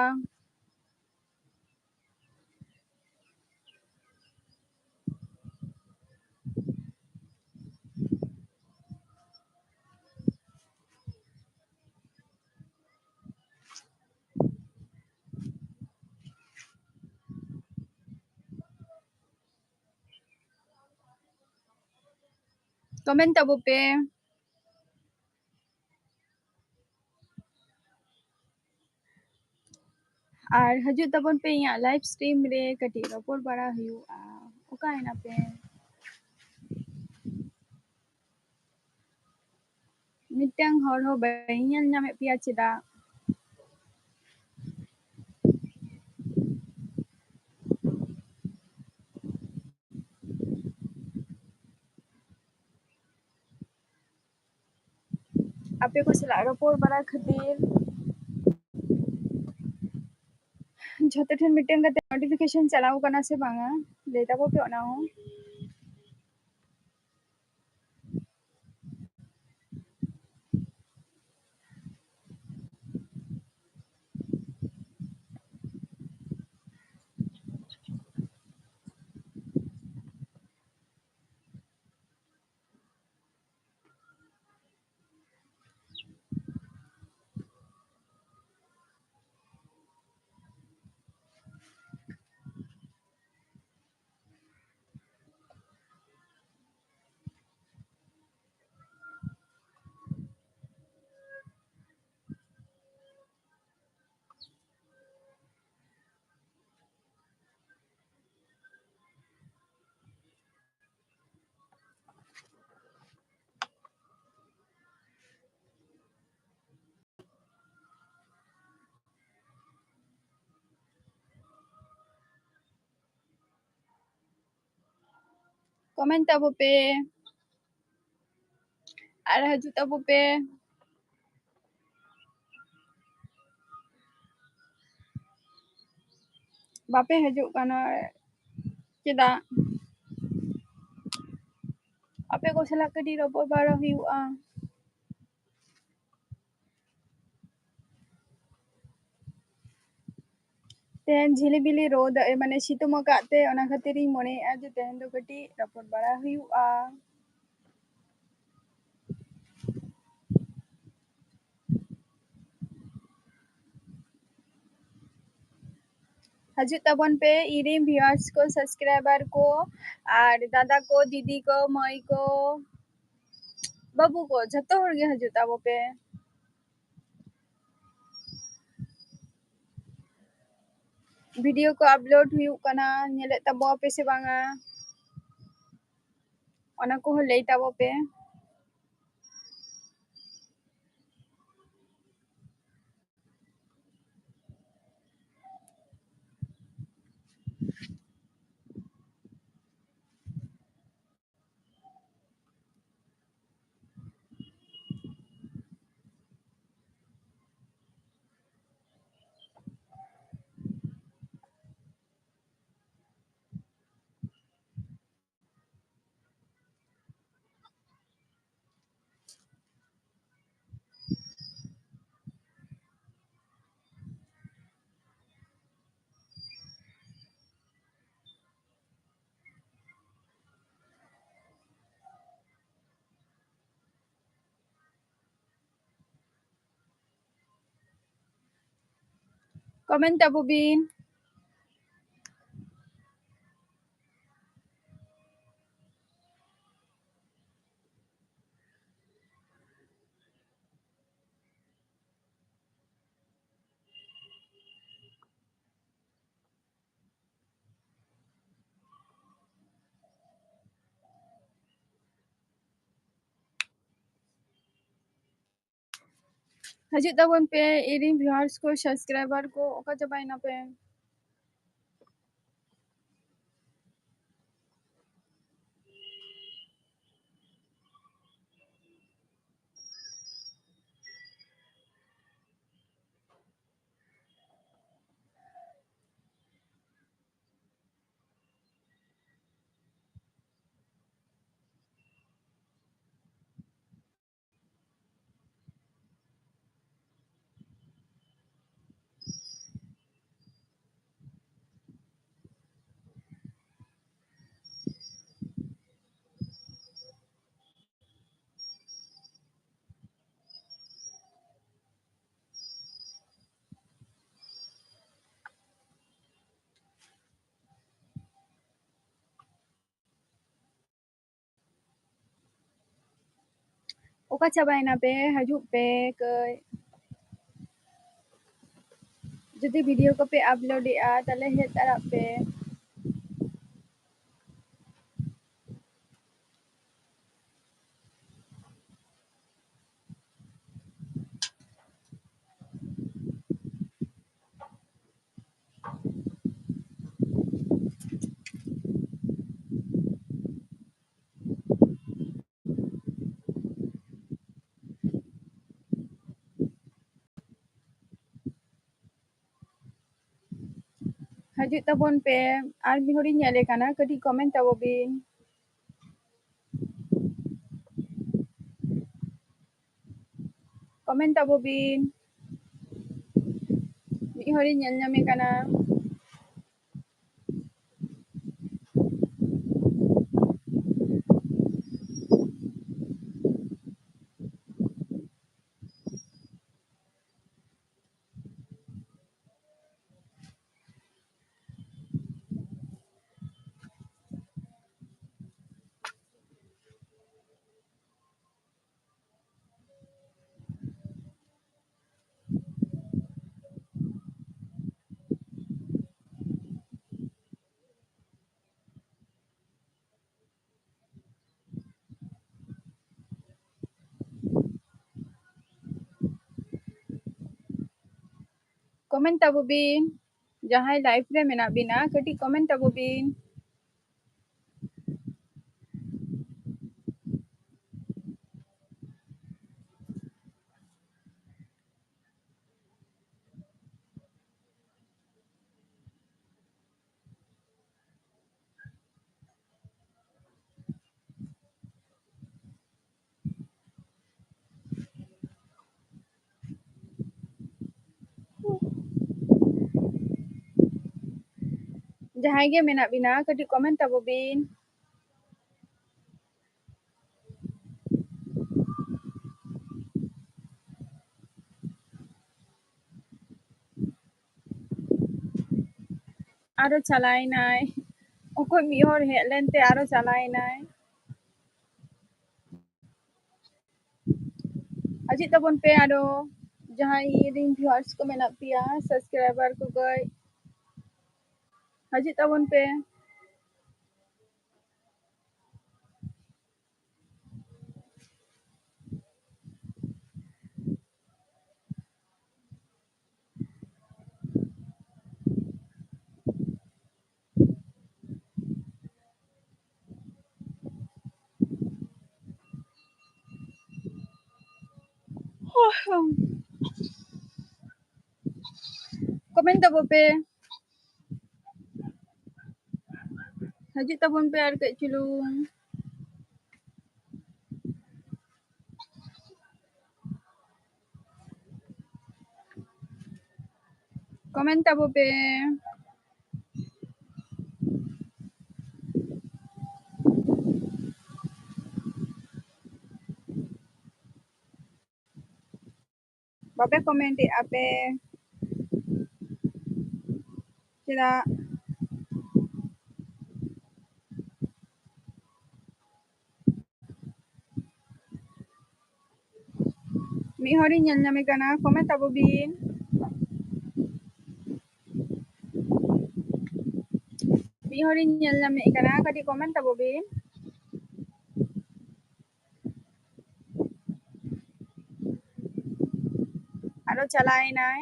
Comment ᱛᱟᱵᱚ ᱯᱮ᱾ ᱟᱨ ᱦᱤᱡᱩᱜ ᱛᱟᱵᱚᱱ ᱯᱮ ᱤᱧᱟᱹᱜ live stream ᱨᱮ, ᱠᱟᱹᱴᱤᱡ ᱨᱚᱯᱚᱲ ᱵᱟᱲᱟ ᱦᱩᱭᱩᱜᱼᱟ᱾ ᱚᱠᱟᱭᱮᱱᱟ ᱯᱮ? ᱢᱤᱫᱴᱟᱝ ᱦᱚᱲ ᱦᱚᱸ ᱵᱟᱹᱧ ᱧᱮᱞ ᱧᱟᱢᱮᱫ ᱯᱮᱭᱟ ᱪᱮᱫᱟᱜ? ᱟᱯᱮ ᱠᱚ ᱥᱟᱞᱟᱜ ᱨᱚᱯᱚᱲ ᱵᱟᱲᱟ ᱠᱷᱟᱹᱛᱤᱨ ᱡᱷᱚᱛᱚ ᱴᱷᱮᱱ ᱢᱤᱫᱴᱟᱝ ᱠᱟᱛᱮ notification ᱪᱟᱞᱟᱣ ᱠᱟᱱᱟ ᱥᱮ ᱵᱟᱝᱟ, ᱞᱟᱹᱭ ᱛᱟᱵᱚ ᱯᱮ ᱚᱱᱟ ᱦᱚᱸ᱾ Comment ᱛᱟᱵᱚ ᱯᱮ ᱟᱨ ᱦᱤᱡᱩᱜ ᱛᱟᱵᱚ ᱯᱮ᱾ ᱵᱟᱯᱮ ᱦᱤᱡᱩᱜ ᱠᱟᱱᱟ ᱪᱮᱫᱟᱜ? ᱟᱯᱮ ᱠᱚ ᱥᱟᱞᱟᱜ ᱠᱟᱹᱴᱤᱡ ᱨᱚᱯᱚᱲ ᱵᱟᱲᱟ ᱦᱩᱭᱩᱜᱼᱟ᱾ ᱛᱮᱦᱮᱧ ᱡᱷᱤᱞᱤᱵᱤᱞᱤ ᱨᱳᱫ, ᱮ, ᱢᱟᱱᱮ ᱥᱤᱛᱩᱝ ᱟᱠᱟᱫ ᱛᱮ ᱚᱱᱟ ᱠᱷᱟᱹᱛᱤᱨ ᱤᱧ ᱢᱚᱱᱮᱭᱮᱫᱼᱟ ᱡᱮ ᱛᱮᱦᱮᱧ ᱫᱚ ᱠᱟᱹᱴᱤᱡ ᱨᱚᱯᱚᱲ ᱵᱟᱲᱟ ᱦᱩᱭᱩᱜᱼᱟ᱾ ᱦᱤᱡᱩᱜ ᱛᱟᱵᱚᱱ ᱯᱮ ᱤᱧᱨᱮᱱ viewers ᱠᱚ, subscriber ᱠᱚ, ᱟᱨ ᱫᱟᱫᱟ ᱠᱚ, ᱫᱤᱫᱤ ᱠᱚ, ᱢᱟᱹᱭ ᱠᱚ, ᱵᱟᱹᱵᱩ ᱠᱚ, ᱡᱷᱚᱛᱚ ᱦᱚᱲ ᱜᱮ ᱦᱤᱡᱩᱜ ᱛᱟᱵᱚ ᱯᱮ᱾ Video ᱠᱚ upload ᱦᱩᱭᱩᱜ ᱠᱟᱱᱟ, ᱧᱮᱞᱮᱫ ᱛᱟᱵᱚ ᱟᱯᱮ ᱥᱮ ᱵᱟᱝᱟ? ᱚᱱᱟ ᱠᱚᱦᱚᱸ ᱞᱟᱹᱭ ᱛᱟᱵᱚ ᱯᱮ᱾ Comment ᱛᱟᱵᱚ ᱵᱤᱱ᱾ ᱦᱤᱡᱩᱜ ᱛᱟᱵᱚᱱ ᱯᱮ ᱤᱧᱨᱮᱱ viewers ᱠᱚ, subscriber ᱠᱚ, ᱚᱠᱟ ᱪᱟᱵᱟᱭᱮᱱᱟ ᱯᱮ? ᱚᱠᱟ ᱪᱟᱵᱟᱭᱮᱱᱟ ᱯᱮ? ᱦᱤᱡᱩᱜ ᱯᱮ ᱠᱟᱹᱡ᱾ ᱡᱩᱫᱤ video ᱠᱚᱯᱮ upload ᱮᱜᱼᱟ, ᱛᱟᱦᱞᱮ ᱦᱮᱡ ᱫᱟᱲᱮᱭᱟᱜ ᱯᱮ᱾ ᱦᱤᱡᱩᱜ ᱛᱟᱵᱚᱱ ᱯᱮ, ᱟᱨ ᱢᱤᱫ ᱦᱚᱲᱤᱧ ᱧᱮᱞᱮ ᱠᱟᱱᱟ, ᱠᱟᱹᱴᱤᱡ comment ᱛᱟᱵᱚ ᱵᱤᱱ᱾ Comment ᱛᱟᱵᱚ ᱵᱤᱱ᱾ ᱢᱤᱫ ᱦᱚᱲᱤᱧ ᱧᱮᱞ ᱧᱟᱢᱮ ᱠᱟᱱᱟ᱾ Comment ᱛᱟᱵᱚ ᱵᱤᱱ, ᱡᱟᱦᱟᱸᱭ live ᱨᱮ ᱢᱮᱱᱟᱜ ᱵᱤᱱᱟ, ᱠᱟᱹᱴᱤᱡ comment ᱛᱟᱵᱚ ᱵᱤᱱ᱾ ᱡᱟᱦᱟᱸᱭ ᱜᱮ ᱢᱮᱱᱟᱜ ᱵᱤᱱᱟ, ᱠᱟᱹᱴᱤᱡ comment ᱛᱟᱵᱚ ᱵᱤᱱ᱾ ᱟᱨᱚ ᱪᱟᱞᱟᱣᱮᱱᱟᱭ᱾ ᱚᱠᱚᱭ ᱢᱤᱫ ᱦᱚᱲ ᱦᱮᱡ ᱞᱮᱱᱛᱮ ᱟᱨᱚ ᱪᱟᱞᱟᱣᱮᱱᱟᱭ᱾ ᱦᱤᱡᱩᱜ ᱛᱟᱵᱚᱱ ᱯᱮ ᱟᱨᱚ ᱡᱟᱦᱟᱸᱭ ᱤᱧ ᱨᱮᱱ viewers ᱠᱚ ᱢᱮᱱᱟᱜ ᱯᱮᱭᱟ, subscriber ᱠᱚ ᱠᱟᱹᱡ ᱦᱤᱡᱩᱜ ᱛᱟᱵᱚᱱ ᱯᱮ᱾ Comment ᱛᱟᱵᱚ ᱯᱮ᱾ ᱦᱤᱡᱩᱜ ᱛᱟᱵᱚᱱ ᱯᱮ ᱟᱨ ᱠᱟᱹᱡ ᱪᱩᱞᱩᱝ᱾ Comment ᱛᱟᱵᱚ ᱯᱮ᱾ ᱵᱟᱯᱮ comment ᱮᱫᱼᱟ ᱯᱮ ᱪᱮᱫᱟᱜ? ᱢᱤᱫ ᱦᱚᱲᱤᱧ ᱧᱮᱞ ᱧᱟᱢᱮ ᱠᱟᱱᱟ, comment ᱛᱟᱵᱚ ᱵᱤᱱ᱾ ᱢᱤᱫ ᱦᱚᱲᱤᱧ ᱧᱮᱞ ᱧᱟᱢᱮ ᱠᱟᱱᱟ, ᱠᱟᱹᱴᱤᱡ comment ᱛᱟᱵᱚ ᱵᱤᱱ᱾ ᱟᱨᱚ ᱪᱟᱞᱟᱣᱮᱱᱟᱭ᱾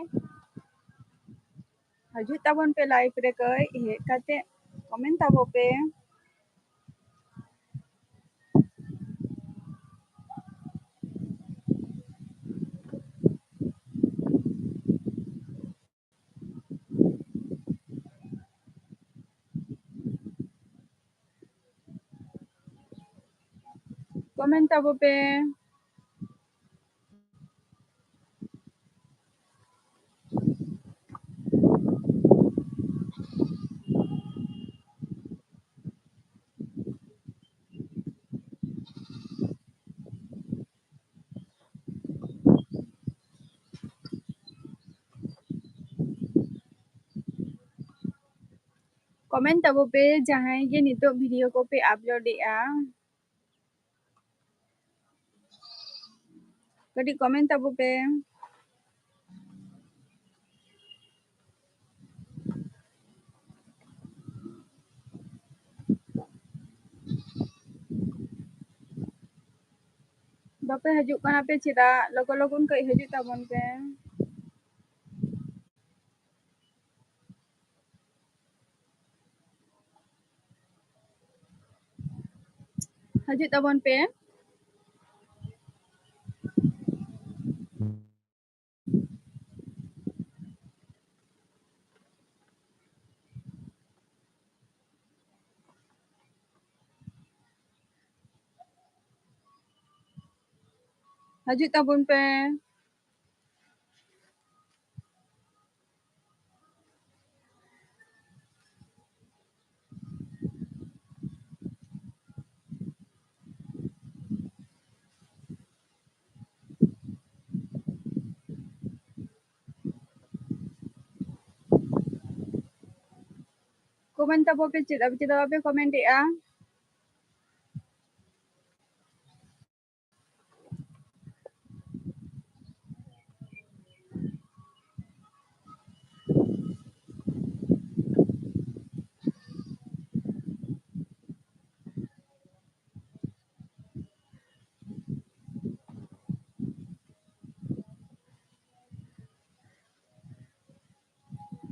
ᱦᱤᱡᱩᱜ ᱛᱟᱵᱚᱱ ᱯᱮ live ᱨᱮ, ᱠᱟᱹᱡ ᱦᱮᱡ ᱠᱟᱛᱮ comment ᱛᱟᱵᱚ ᱯᱮ᱾ Comment ᱛᱟᱵᱚ ᱯᱮ᱾ Comment ᱛᱟᱵᱚ ᱯᱮ ᱡᱟᱦᱟᱸᱭ ᱜᱮ ᱱᱤᱛᱚᱜ video ᱠᱚᱯᱮ upload ᱮᱫᱼᱟ᱾ ᱠᱟᱹᱴᱤᱡ comment ᱛᱟᱵᱚ ᱯᱮ᱾ ᱵᱟᱯᱮ ᱦᱤᱡᱩᱜ ᱠᱟᱱᱟ ᱯᱮ ᱪᱮᱫᱟᱜ? ᱞᱚᱜᱚᱱ ᱞᱚᱜᱚᱱ ᱠᱟᱹᱡ ᱦᱤᱡᱩᱜ ᱛᱟᱵᱚᱱ ᱯᱮ᱾ ᱦᱤᱡᱩᱜ ᱛᱟᱵᱚᱱ ᱯᱮ᱾ ᱦᱤᱡᱩᱜ ᱛᱟᱵᱚᱱ ᱯᱮ᱾ Comment ᱛᱟᱵᱚ ᱯᱮ, ᱪᱮᱫ ᱪᱮᱫᱟᱜ ᱵᱟᱯᱮ comment ᱮᱜᱼᱟ?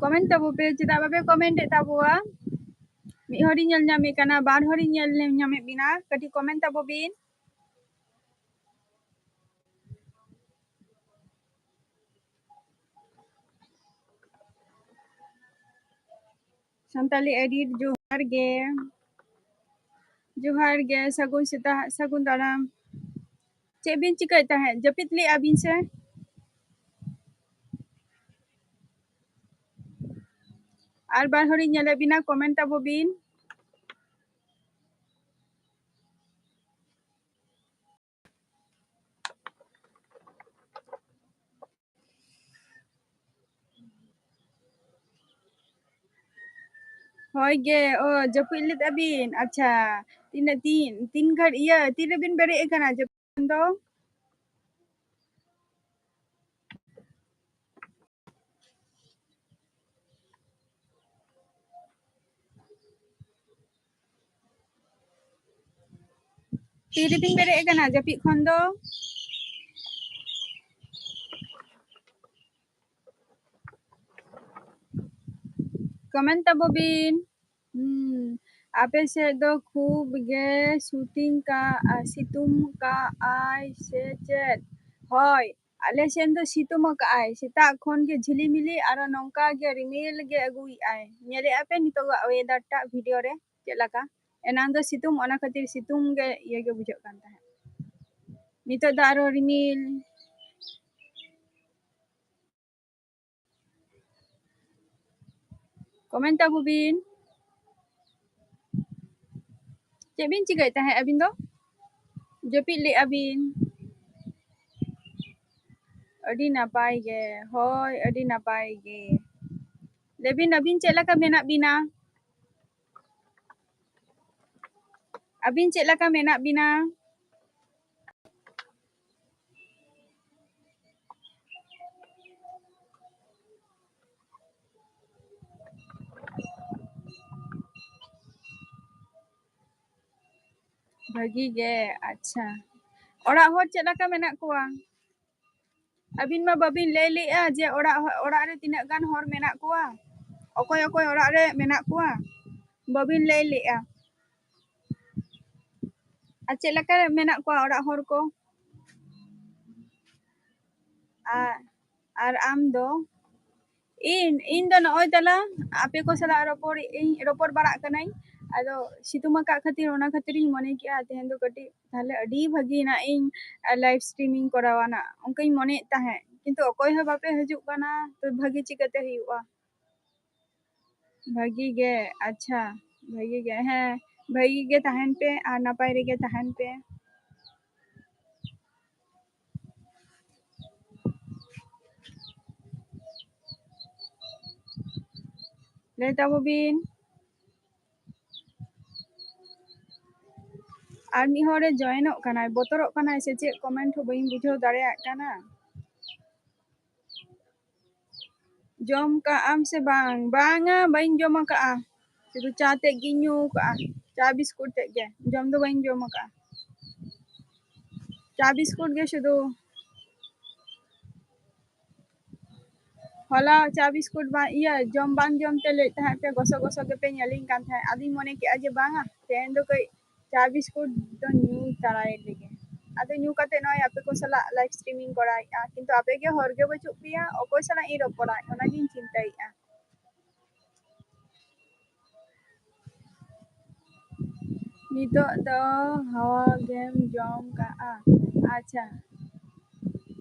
Comment ᱛᱟᱵᱚ ᱯᱮ, ᱪᱮᱫᱟᱜ ᱵᱟᱯᱮ comment ᱮᱫ ᱛᱟᱵᱚᱣᱟ? ᱢᱤᱫ ᱦᱚᱲᱤᱧ ᱧᱮᱞ ᱧᱟᱢᱮᱫ ᱠᱟᱱᱟ, ᱵᱟᱨ ᱦᱚᱲᱤᱧ ᱧᱮᱞ ᱧᱟᱢᱮᱫ ᱵᱤᱱᱟ, ᱠᱟᱹᱴᱤᱡ comment ᱛᱟᱵᱚ ᱵᱤᱱ᱾ ᱥᱟᱱᱛᱟᱞᱤ edit, ᱡᱚᱦᱟᱨ ᱜᱮ᱾ ᱡᱚᱦᱟᱨ ᱜᱮ, ᱥᱟᱹᱜᱩᱱ ᱥᱮᱛᱟᱜ, ᱥᱟᱹᱜᱩᱱ ᱫᱟᱨᱟᱢ᱾ ᱪᱮᱫ ᱵᱤᱱ ᱪᱤᱠᱟᱹᱭᱮᱫ ᱛᱟᱦᱮᱸᱫ? ᱡᱟᱹᱯᱤᱫ ᱞᱮᱜᱼᱟ ᱵᱤᱱ ᱥᱮ? ᱟᱨ ᱵᱟᱨ ᱦᱚᱲᱤᱧ ᱧᱮᱞᱮᱫ ᱵᱤᱱᱟ, comment ᱛᱟᱵᱚ ᱵᱤᱱ᱾ ᱦᱳᱭ ᱜᱮ, ᱚ, ᱡᱟᱹᱯᱤᱫ ᱞᱮᱫᱟ ᱵᱤᱱ? ᱟᱪᱪᱷᱟ, ᱛᱤᱱᱟᱹᱜ, ᱛᱤᱱ, ᱛᱤᱱ ᱜᱷᱟᱹᱲ-, ᱤᱭᱟᱹ, ᱛᱤ ᱨᱮᱵᱤᱱ ᱵᱮᱨᱮᱫ ᱟᱠᱟᱱᱟ ᱡᱟᱹᱯᱤᱫ ᱠᱷᱚᱱ ᱫᱚ? ᱛᱤᱨᱮᱵᱤᱱ ᱵᱮᱨᱮᱫ ᱟᱠᱟᱱᱟ ᱡᱟᱹᱯᱤᱫ ᱠᱷᱚᱱ ᱫᱚ? ᱠᱚᱢᱮᱱᱴ ᱛᱟᱵᱚ ᱵᱤᱱ᱾ ᱦᱩᱸ, ᱟᱯᱮ ᱥᱮᱫ ᱫᱚ ᱠᱷᱩᱵ ᱜᱮ ᱥᱤᱛᱩᱝ ᱠᱟᱜᱼᱟ, ᱥᱤᱛᱩᱝ ᱠᱟᱜᱼᱟᱭ ᱥᱮ ᱪᱮᱫ? ᱦᱳᱭ, ᱟᱞᱮ ᱥᱮᱱ ᱫᱚ ᱥᱤᱛᱩᱝ ᱟᱠᱟᱜᱼᱟᱭ, ᱥᱮᱛᱟᱜ ᱠᱷᱚᱱ ᱜᱮ ᱡᱷᱤᱞᱤᱢᱤᱞᱤ ᱟᱨᱚ ᱱᱚᱝᱠᱟ ᱜᱮ ᱨᱤᱢᱤᱞ ᱜᱮ ᱟᱹᱜᱩᱭᱮᱫᱼᱟᱭ᱾ ᱧᱮᱞᱮᱫᱼᱟ ᱯᱮ ᱱᱤᱛᱚᱜᱟᱜ ᱚᱭᱮᱫᱟᱨ ᱴᱟᱜ ᱵᱷᱤᱰᱤᱭᱳ ᱨᱮ ᱪᱮᱫ ᱞᱮᱠᱟ? ᱮᱱᱟᱝ ᱫᱚ ᱥᱤᱛᱩᱝ, ᱚᱱᱟ ᱠᱷᱟᱹᱛᱤᱨ ᱥᱤᱛᱩᱝ ᱜᱮ ᱤᱭᱟᱹ ᱜᱮ ᱵᱩᱡᱷᱟᱹᱜ ᱠᱟᱱ ᱛᱟᱦᱮᱸᱫ᱾ ᱱᱤᱛᱚᱜ ᱫᱚ ᱟᱨᱚ ᱨᱤᱢᱤᱞ᱾ ᱠᱚᱢᱮᱱᱴ ᱛᱟᱵᱚ ᱵᱤᱱ᱾ ᱪᱮᱫ ᱵᱤᱱ ᱪᱤᱠᱟᱹᱭᱮᱫ ᱛᱟᱦᱮᱸᱫ ᱟᱹᱵᱤᱱ ᱫᱚ? ᱡᱟᱹᱯᱤᱫ ᱞᱮᱫᱼᱟ ᱵᱤᱱ? ᱟᱹᱰᱤ ᱱᱟᱯᱟᱭ ᱜᱮ, ᱦᱳᱭ, ᱟᱹᱰᱤ ᱱᱟᱯᱟᱭ ᱜᱮ᱾ ᱞᱟᱹᱭ ᱵᱤᱱ, ᱟᱹᱵᱤᱱ ᱪᱮᱫ ᱞᱮᱠᱟ ᱢᱮᱱᱟᱜ ᱵᱤᱱᱟ? ᱟᱹᱵᱤᱱ ᱪᱮᱫ ᱞᱮᱠᱟ ᱢᱮᱱᱟᱜ ᱵᱤᱱᱟ? ᱵᱷᱟᱹᱜᱤ ᱜᱮ, ᱟᱪᱪᱷᱟ᱾ ᱚᱲᱟᱜ ᱦᱚᱲ ᱪᱮᱫ ᱞᱮᱠᱟ ᱢᱮᱱᱟᱜ ᱠᱚᱣᱟ? ᱟᱹᱵᱤᱱ ᱢᱟ ᱵᱟᱹᱵᱤᱱ ᱞᱟᱹᱭ ᱞᱮᱜᱼᱟ ᱡᱮ ᱚᱲᱟᱜ, ᱚᱲᱟᱜ ᱨᱮ ᱛᱤᱱᱟᱹᱜ ᱜᱟᱱ ᱦᱚᱲ ᱢᱮᱱᱟᱜ ᱠᱚᱣᱟ, ᱚᱠᱚᱭ ᱚᱠᱚᱭ ᱚᱲᱟᱜ ᱨᱮ ᱢᱮᱱᱟᱜ ᱠᱚᱣᱟ, ᱵᱟᱹᱵᱤᱱ ᱞᱟᱹᱭ ᱞᱮᱜᱼᱟ᱾ ᱟᱨ ᱪᱮᱫ ᱞᱮᱠᱟ ᱢᱮᱱᱟᱜ ᱠᱚᱣᱟ ᱚᱲᱟᱜ ᱦᱚᱲ ᱠᱚ? ᱟᱨ, ᱟᱨ ᱟᱢ ᱫᱚ? ᱤᱧ, ᱤᱧ ᱫᱚ ᱱᱚᱜᱼᱚᱭ ᱛᱟᱞᱟ ᱟᱯᱮ ᱠᱚ ᱥᱟᱞᱟᱜ ᱨᱚᱯᱚᱲ ᱤᱧ, ᱨᱚᱯᱚᱲ ᱵᱟᱲᱟᱜ ᱠᱟᱹᱱᱟᱹᱧ᱾ ᱟᱫᱚ ᱥᱤᱛᱩᱝ ᱟᱠᱟᱫ ᱠᱷᱟᱹᱛᱤᱨ ᱚᱱᱟ ᱠᱷᱟᱹᱛᱤᱨ ᱤᱧ ᱢᱚᱱᱮ ᱠᱮᱜᱼᱟ ᱛᱮᱦᱮᱧ ᱫᱚ ᱠᱟᱹᱴᱤᱡ ᱛᱟᱦᱞᱮ ᱟᱹᱰᱤ ᱵᱷᱟᱹᱜᱤ ᱱᱟᱜ ᱤᱧ, ᱟ, live streaming ᱠᱚᱨᱟᱣᱟ ᱱᱟᱜ, ᱚᱱᱠᱟᱧ ᱢᱚᱱᱮᱭᱮᱫ ᱛᱟᱦᱮᱸᱫ, ᱠᱤᱱᱛᱩ ᱚᱠᱚᱭ ᱦᱚᱸ ᱵᱟᱯᱮ ᱦᱤᱡᱩᱜ ᱠᱟᱱᱟ, ᱛᱚ ᱵᱷᱟᱹᱜᱤ ᱪᱤᱠᱟᱹᱛᱮ ᱦᱩᱭᱩᱜᱼᱟ? ᱵᱷᱟᱹᱜᱤ ᱜᱮ, ᱟᱪᱪᱷᱟ, ᱵᱷᱟᱹᱜᱤ ᱜᱮ, ᱦᱮᱸ, ᱵᱷᱟᱹᱜᱤ ᱜᱮ ᱛᱟᱦᱮᱱ ᱯᱮ ᱟᱨ ᱱᱟᱯᱟᱭ ᱨᱮᱜᱮ ᱛᱟᱦᱮᱱ ᱯᱮ᱾ ᱞᱟᱹᱭ ᱛᱟᱵᱚ ᱵᱤᱱ᱾ ᱟᱨ ᱢᱤᱫ ᱦᱚᱲᱮ ᱡᱚᱭᱮᱱᱚᱜ ᱠᱟᱱᱟᱭ, ᱵᱚᱛᱚᱨᱚᱜ ᱠᱟᱱᱟᱭ ᱥᱮ ᱪᱮᱫ? ᱠᱚᱢᱮᱱᱴ ᱦᱚᱸ ᱵᱟᱹᱧ ᱵᱩᱡᱷᱟᱹᱣ ᱫᱟᱲᱮᱭᱟᱜ ᱠᱟᱱᱟ᱾ ᱡᱚᱢ ᱠᱟᱜ ᱟᱢ ᱥᱮ ᱵᱟᱝ? ᱵᱟᱝᱟ, ᱵᱟᱹᱧ ᱡᱚᱢ ᱟᱠᱟᱜᱼᱟ᱾ ᱥᱩᱫᱷᱩ ᱪᱟ ᱛᱮᱫ ᱜᱤᱧ ᱧᱩ ᱟᱠᱟᱜᱼᱟ, ᱪᱟ ᱵᱤᱥᱠᱩᱴ ᱛᱮᱫ ᱜᱮ, ᱡᱚᱢ ᱫᱚ ᱵᱟᱹᱧ ᱡᱚᱢ ᱟᱠᱟᱜᱼᱟ᱾ ᱪᱟ ᱵᱤᱥᱠᱩᱴ ᱜᱮ ᱥᱩᱫᱷᱩ᱾ ᱦᱚᱞᱟ ᱪᱟ ᱵᱤᱥᱠᱩᱴ ᱵᱟᱝ, ᱤᱭᱟᱹ, ᱡᱚᱢ ᱵᱟᱝ ᱡᱚᱢ ᱛᱮ ᱞᱟᱹᱭᱮᱫ ᱛᱟᱦᱮᱸᱫ ᱯᱮ, ᱜᱚᱥᱚ ᱜᱚᱥᱚ ᱜᱮᱯᱮ ᱧᱮᱞᱤᱧ ᱠᱟᱱ ᱛᱟᱦᱮᱸᱫ᱾ ᱟᱫᱚᱧ ᱢᱚᱱᱮ ᱠᱮᱜᱼᱟ ᱡᱮ ᱵᱟᱝᱟ, ᱛᱮᱦᱮᱧ ᱫᱚ ᱠᱟᱹᱡ ᱪᱟ ᱵᱤᱥᱠᱩᱴ ᱫᱚ ᱧᱩ ᱛᱟᱨᱟᱭ ᱞᱮᱜᱮ᱾ ᱟᱫᱚ ᱧᱩ ᱠᱟᱛᱮ ᱱᱚᱜᱼᱚᱭ ᱟᱯᱮ ᱠᱚ ᱥᱟᱞᱟᱜ live streaming ᱠᱚᱨᱟᱣᱮᱫᱼᱟ, ᱠᱤᱱᱛᱩ ᱟᱯᱮ ᱜᱮ ᱦᱚᱲ ᱜᱮ ᱵᱟᱹᱪᱩᱜ ᱯᱮᱭᱟ, ᱚᱠᱚᱭ ᱥᱟᱞᱟᱜ ᱤᱧ ᱨᱚᱯᱚᱲᱟ, ᱚᱱᱟᱜᱤᱧ ᱪᱤᱱᱛᱟᱹᱭᱮᱫᱼᱟ᱾ ᱱᱤᱛᱚᱜ ᱫᱚ ᱦᱟᱣᱟ ᱜᱮᱢ ᱡᱚᱢ ᱠᱟᱜᱼᱟ? ᱟᱪᱪᱷᱟ,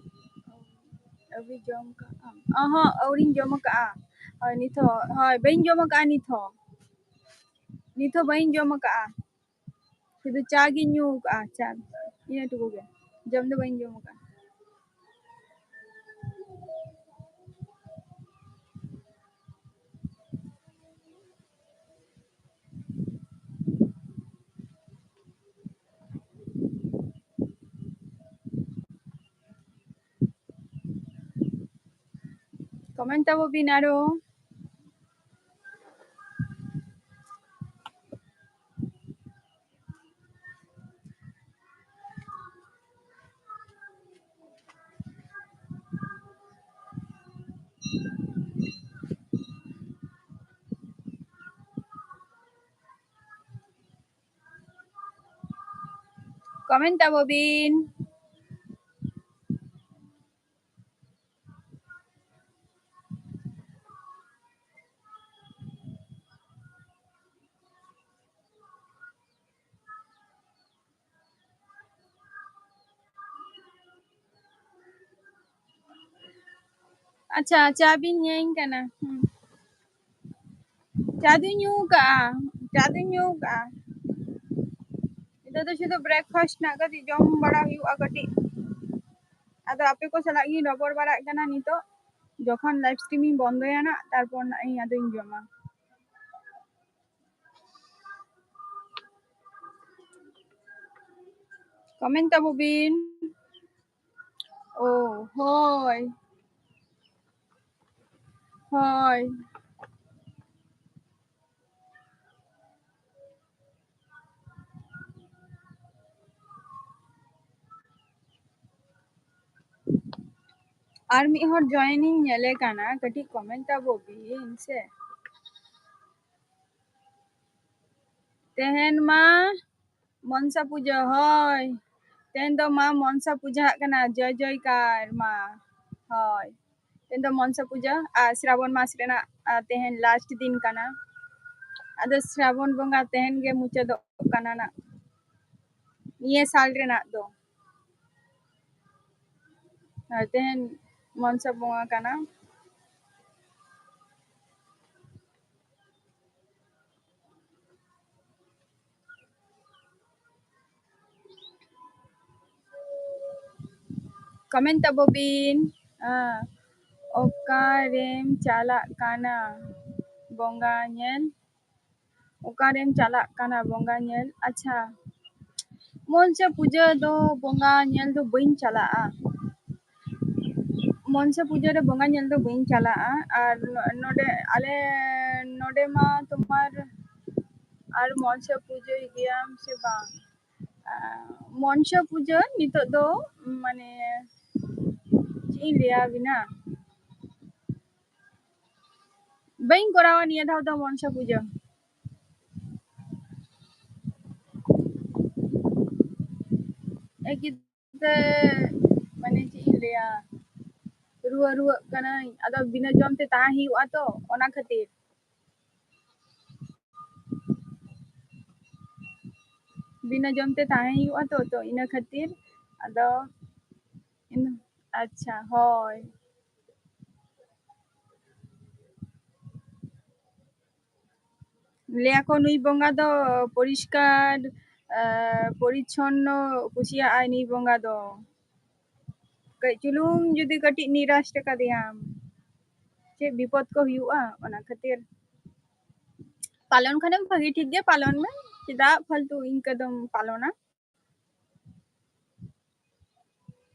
ᱟᱹᱣᱨᱤ ᱡᱚᱢ ᱠᱟᱜᱼᱟ? ᱚᱦᱚᱸ, ᱟᱹᱣᱨᱤᱧ ᱡᱚᱢ ᱠᱟᱜᱼᱟ᱾ ᱦᱳᱭ, ᱱᱤᱛ ᱦᱚᱸ, ᱦᱳᱭ, ᱵᱟᱹᱧ ᱡᱚᱢ ᱠᱟᱜᱼᱟ ᱱᱤᱛ ᱦᱚᱸ᱾ ᱱᱤᱛ ᱦᱚᱸ ᱵᱟᱹᱧ ᱡᱚᱢ ᱠᱟᱜᱼᱟ᱾ ᱥᱩᱫᱷᱩ ᱪᱟ ᱜᱤᱧ ᱧᱩ ᱠᱟᱜᱼᱟ, ᱪᱟ, ᱤᱱᱟᱹ ᱴᱩᱠᱩ ᱜᱮ, ᱡᱚᱢ ᱫᱚ ᱵᱟᱹᱧ ᱡᱚᱢ ᱠᱟᱜᱼᱟ᱾ Comment ᱛᱟᱵᱚ ᱵᱤᱱ ᱟᱨᱚ᱾ Comment ᱛᱟᱵᱚ ᱵᱤᱱ᱾ ᱟᱪᱪᱷᱟ, ᱪᱟ ᱵᱤᱱ ᱧᱩᱭᱟᱹᱧ ᱠᱟᱱᱟ᱾ ᱦᱩᱸ᱾ ᱪᱟ ᱫᱩᱧ ᱧᱩ ᱠᱟᱜᱼᱟ, ᱪᱟ ᱫᱩᱧ ᱧᱩ ᱠᱟᱜᱼᱟ᱾ ᱱᱤᱛᱚᱜ ᱫᱚ ᱥᱩᱫᱷᱩ breakfast ᱨᱮᱱᱟᱜ ᱠᱟᱹᱴᱤᱡ ᱡᱚᱢ ᱵᱟᱲᱟ ᱦᱩᱭᱩᱜᱼᱟ ᱠᱟᱹᱴᱤᱡ᱾ ᱟᱫᱚ ᱟᱯᱮ ᱠᱚ ᱥᱟᱞᱟᱜ ᱜᱤᱧ ᱨᱚᱯᱚᱲ ᱵᱟᱲᱟᱜ ᱠᱟᱱᱟ ᱱᱤᱛᱚᱜ᱾ ᱡᱚᱠᱷᱚᱱ live streaming ᱵᱚᱱᱫᱚᱭᱟ ᱱᱟᱜ, ᱛᱟᱨᱯᱚᱨ ᱱᱟᱜ ᱤᱧ ᱟᱫᱚᱧ ᱡᱚᱢᱟ᱾ Comment ᱛᱟᱵᱚ ᱵᱤᱱ᱾ ᱳ, ᱦᱳᱭ᱾ ᱦᱳᱭ᱾ ᱟᱨ ᱢᱤᱫ ᱦᱚᱲ join ᱤᱧ ᱧᱮᱞᱮ ᱠᱟᱱᱟ, ᱠᱟᱹᱴᱤᱡ comment ᱛᱟᱵᱚ ᱵᱤᱱ ᱥᱮ᱾ ᱛᱮᱦᱮᱧ ᱢᱟ ᱢᱚᱱᱥᱟ ᱯᱩᱡᱟᱹ, ᱦᱳᱭ, ᱛᱮᱦᱮᱧ ᱫᱚ ᱢᱟ ᱢᱚᱱᱥᱟ ᱯᱩᱡᱟᱹ ᱦᱟᱜ ᱠᱟᱱᱟ, ᱡᱚᱭ ᱡᱚᱭᱠᱟᱨ ᱢᱟ, ᱦᱳᱭ, ᱛᱮᱦᱮᱧ ᱫᱚ ᱢᱚᱱᱥᱟ ᱯᱩᱡᱟᱹ ᱟᱨ ᱥᱨᱟᱵᱚᱱ ᱢᱟᱥ ᱨᱮᱱᱟᱜ, ᱟᱨ, ᱛᱮᱦᱮᱧ last ᱫᱤᱱ ᱠᱟᱱᱟ᱾ ᱟᱫᱚ ᱥᱨᱟᱵᱚᱱ ᱵᱚᱸᱜᱟ ᱛᱮᱦᱮᱧ ᱜᱮ ᱢᱩᱪᱟᱹᱫᱚᱜ ᱠᱟᱱᱟ ᱱᱟᱜ, ᱱᱤᱭᱟᱹ ᱥᱟᱞ ᱨᱮᱱᱟᱜ ᱫᱚ᱾ ᱟᱨ ᱛᱮᱦᱮᱧ ᱢᱚᱱᱥᱟ ᱵᱚᱸᱜᱟ ᱠᱟᱱᱟ᱾ Comment ᱛᱟᱵᱚ ᱵᱤᱱ᱾ ᱟᱸ, ᱚᱠᱟᱨᱮᱢ ᱪᱟᱞᱟᱜ ᱠᱟᱱᱟ ᱵᱚᱸᱜᱟ ᱧᱮᱞ? ᱚᱠᱟᱨᱮᱢ ᱪᱟᱞᱟᱜ ᱠᱟᱱᱟ ᱵᱚᱸᱜᱟ ᱧᱮᱞ? ᱟᱪᱪᱷᱟ, ᱢᱚᱱᱥᱟ ᱯᱩᱡᱟᱹ ᱫᱚ ᱵᱚᱸᱜᱟ ᱧᱮᱞ ᱫᱚ ᱵᱟᱹᱧ ᱪᱟᱞᱟᱜᱼᱟ᱾ ᱢᱚᱱᱥᱟ ᱯᱩᱡᱟᱹ ᱨᱮ ᱵᱚᱸᱜᱟ ᱧᱮᱞ ᱫᱚ ᱵᱟᱹᱧ ᱪᱟᱞᱟᱜᱼᱟ᱾ ᱟᱨ ᱱᱚ-, ᱱᱚᱰᱮ, ᱟᱞᱮ ᱱᱚᱰᱮ ᱢᱟ ᱛᱳᱢᱟᱨ ᱟᱨ ᱢᱚᱱᱥᱟ ᱯᱩᱡᱟᱹᱭ ᱜᱮᱭᱟᱢ ᱥᱮ ᱵᱟᱝ? ᱟᱸ, ᱢᱚᱱᱥᱟ ᱯᱩᱡᱟᱹ ᱱᱤᱛᱚᱜ ᱫᱚ, ᱢᱟᱱᱮ, ᱪᱮᱫ ᱤᱧ ᱞᱟᱹᱭᱟ ᱵᱤᱱᱟ? ᱵᱟᱹᱧ ᱠᱚᱨᱟᱣᱟ ᱱᱤᱭᱟᱹ ᱫᱷᱟᱣ ᱫᱚ ᱢᱚᱱᱥᱟ ᱯᱩᱡᱟᱹ᱾ ᱮᱠᱤ ᱛᱮ, ᱢᱟᱱᱮ, ᱪᱮᱫ ᱤᱧ ᱞᱟᱹᱭᱟ, ᱨᱩᱣᱟᱹ ᱨᱩᱣᱟᱹᱜ ᱠᱟᱹᱱᱟᱹᱧ, ᱟᱫᱚ ᱵᱤᱱᱟᱹ ᱡᱚᱢ ᱛᱮ ᱛᱟᱦᱮᱸ ᱦᱩᱭᱩᱜᱼᱟ ᱛᱚ, ᱚᱱᱟ ᱠᱷᱟᱹᱛᱤᱨ᱾ ᱵᱤᱱᱟᱹ ᱡᱚᱢ ᱛᱮ ᱛᱟᱦᱮᱸ ᱦᱩᱭᱩᱜᱼᱟ ᱛᱚ, ᱛᱚ ᱤᱱᱟᱹ ᱠᱷᱟᱹᱛᱤᱨ᱾ ᱟᱫᱚ ᱤᱱᱟᱹ, ᱟᱪᱪᱷᱟ, ᱦᱳᱭ᱾ ᱞᱟᱹᱭᱟᱠᱚ ᱱᱩᱭ ᱵᱚᱸᱜᱟ ᱫᱚ ᱯᱚᱨᱤᱥᱠᱟᱨ, ᱟᱸ, ᱯᱚᱨᱤᱪᱷᱚᱱᱱᱚ ᱠᱩᱥᱤᱭᱟᱜᱼᱟᱭ ᱱᱩᱭ ᱵᱚᱸᱜᱟ ᱫᱚ᱾ ᱠᱟᱹᱡ ᱪᱩᱞᱩᱝ ᱡᱩᱫᱤ ᱠᱟᱹᱴᱤᱡ ᱱᱤᱨᱟᱥ ᱠᱟᱫᱮᱭᱟᱢ, ᱪᱮᱫ ᱵᱤᱯᱚᱫ ᱠᱚ ᱦᱩᱭᱩᱜᱼᱟ, ᱚᱱᱟ ᱠᱷᱟᱹᱛᱤᱨ᱾ ᱯᱟᱞᱚᱱ ᱠᱷᱟᱱᱮᱢ ᱵᱷᱟᱹᱜᱤ ᱴᱷᱤᱠ ᱜᱮ ᱯᱟᱞᱚᱱ ᱢᱮ, ᱪᱮᱫᱟᱜ ᱯᱷᱟᱞᱛᱩ ᱤᱱᱠᱟᱹ ᱫᱚᱢ ᱯᱟᱞᱚᱱᱟ?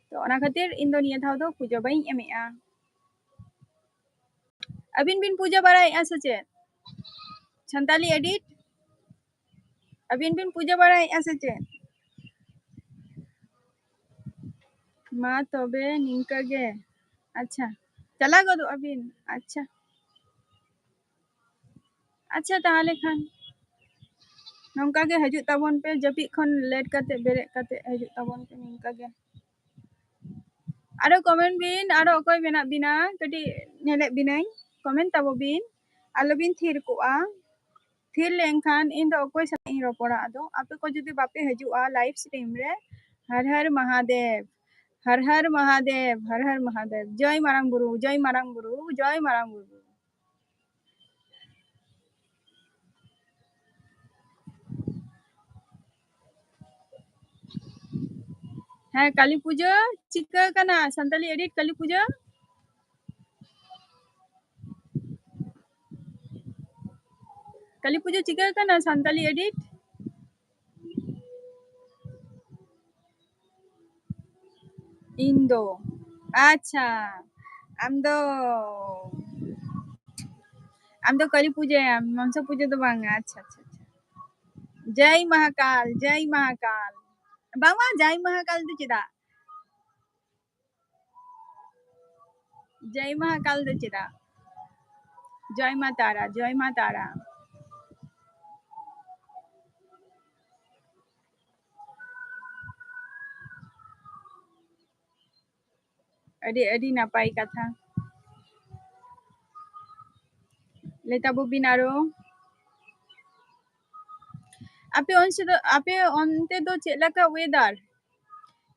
ᱛᱚ ᱚᱱᱟ ᱠᱷᱟᱹᱛᱤᱨ ᱤᱧ ᱫᱚ ᱱᱤᱭᱟᱹ ᱫᱷᱟᱣ ᱫᱚ ᱯᱩᱡᱟᱹ ᱵᱟᱹᱧ ᱮᱢᱮᱜᱼᱟ᱾ ᱟᱹᱵᱤᱱ ᱵᱤᱱ ᱯᱩᱡᱟᱹ ᱵᱟᱲᱟᱭᱮᱫᱼᱟ ᱥᱮ ᱪᱮᱫ? ᱥᱟᱱᱛᱟᱞᱤ edit, ᱟᱹᱵᱤᱱ ᱵᱤᱱ ᱯᱩᱡᱟᱹ ᱵᱟᱲᱟᱭᱮᱫᱼᱟ ᱥᱮ ᱪᱮᱫ? ᱢᱟ ᱛᱚᱵᱮ ᱱᱤᱝᱠᱟᱹ ᱜᱮ᱾ ᱟᱪᱪᱷᱟ, ᱪᱟᱞᱟᱣ ᱜᱚᱫᱚᱜ ᱟᱹᱵᱤᱱ᱾ ᱟᱪᱪᱷᱟ, ᱟᱪᱪᱷᱟ, ᱛᱟᱦᱚᱞᱮ ᱠᱷᱟᱱ ᱱᱚᱝᱠᱟ ᱜᱮ ᱦᱤᱡᱩᱜ ᱛᱟᱵᱚᱱ ᱯᱮ, ᱡᱟᱹᱯᱤᱫ ᱠᱷᱚᱱ late ᱠᱟᱛᱮ, ᱵᱮᱨᱮᱫ ᱠᱟᱛᱮ ᱦᱤᱡᱩᱜ ᱛᱟᱵᱚᱱ ᱯᱮ ᱱᱚᱝᱠᱟ ᱜᱮ᱾ ᱟᱨᱚ comment ᱵᱤᱱ, ᱟᱨᱚ ᱚᱠᱚᱭ ᱢᱮᱱᱟᱜ ᱵᱤᱱᱟ, ᱠᱟᱹᱴᱤᱡ ᱧᱮᱞᱮᱫ ᱵᱤᱱᱟᱹᱧ, comment ᱛᱟᱵᱚ ᱵᱤᱱ, ᱟᱞᱚᱵᱤᱱ ᱛᱷᱤᱨ ᱠᱚᱜᱼᱟ᱾ ᱛᱷᱤᱨ ᱞᱮᱱᱠᱷᱟᱱ ᱤᱧ ᱫᱚ ᱚᱠᱚᱭ ᱥᱟᱞᱟᱜ ᱤᱧ ᱨᱚᱯᱚᱲᱟ? ᱟᱫᱚ ᱟᱯᱮ ᱠᱚ ᱡᱩᱫᱤ ᱵᱟᱯᱮ ᱦᱤᱡᱩᱜᱼᱟ live stream ᱨᱮ, ᱦᱟᱨ ᱦᱟᱨ ᱢᱟᱦᱟᱫᱮᱵ, ᱦᱟᱨ ᱦᱟᱨ ᱢᱟᱦᱟᱫᱮᱵ, ᱦᱟᱨ ᱦᱟᱨ ᱢᱟᱦᱟᱫᱮᱵ, ᱡᱚᱭ ᱢᱟᱨᱟᱝ ᱵᱩᱨᱩ, ᱡᱚᱭ ᱢᱟᱨᱟᱝ ᱵᱩᱨᱩ, ᱡᱚᱭ ᱢᱟᱨᱟᱝ ᱵᱩᱨᱩ᱾ ᱦᱮᱸ, ᱠᱟᱞᱤ ᱯᱩᱡᱟᱹ ᱪᱤᱠᱟᱹ ᱠᱟᱱᱟ ᱥᱟᱱᱛᱟᱞᱤ edit? ᱠᱟᱞᱤ ᱯᱩᱡᱟᱹ, ᱠᱟᱞᱤ ᱯᱩᱡᱟᱹ ᱪᱤᱠᱟᱹ ᱠᱟᱱᱟ ᱥᱟᱱᱛᱟᱞᱤ edit? ᱤᱧ ᱫᱚ, ᱟᱪᱪᱷᱟ, ᱟᱢ ᱫᱚ, ᱟᱢ ᱫᱚ ᱠᱟᱞᱤ ᱯᱩᱡᱟᱹᱭᱟᱢ, ᱢᱚᱱᱥᱟ ᱯᱩᱡᱟᱹ ᱫᱚ ᱵᱟᱝ᱾ ᱟᱪᱪᱷᱟ, ᱟᱪᱪᱷᱟ, ᱟᱪᱪᱷᱟ᱾ ᱡᱟᱭ ᱢᱟᱦᱟᱠᱟᱞ, ᱡᱟᱭ ᱢᱟᱦᱟᱠᱟᱞ᱾ ᱵᱟᱝᱟ, ᱡᱟᱭ ᱢᱟᱦᱟᱠᱟᱞ ᱫᱚ ᱪᱮᱫᱟᱜ? ᱡᱟᱭ ᱢᱟᱦᱟᱠᱟᱞ ᱫᱚ ᱪᱮᱫᱟᱜ? ᱡᱚᱭ ᱢᱟ ᱛᱟᱨᱟ, ᱡᱚᱭ ᱢᱟ ᱛᱟᱨᱟ᱾ ᱟᱹᱰᱤ, ᱟᱹᱰᱤ ᱱᱟᱯᱟᱭ ᱠᱟᱛᱷᱟ᱾ ᱞᱟᱹᱭ ᱛᱟᱵᱚ ᱵᱤᱱ ᱟᱨᱚ᱾ ᱟᱯᱮ ᱚᱱᱥᱮ ᱫᱚ, ᱟᱯᱮ ᱚᱱᱛᱮ ᱫᱚ ᱪᱮᱫ ᱞᱮᱠᱟ weather?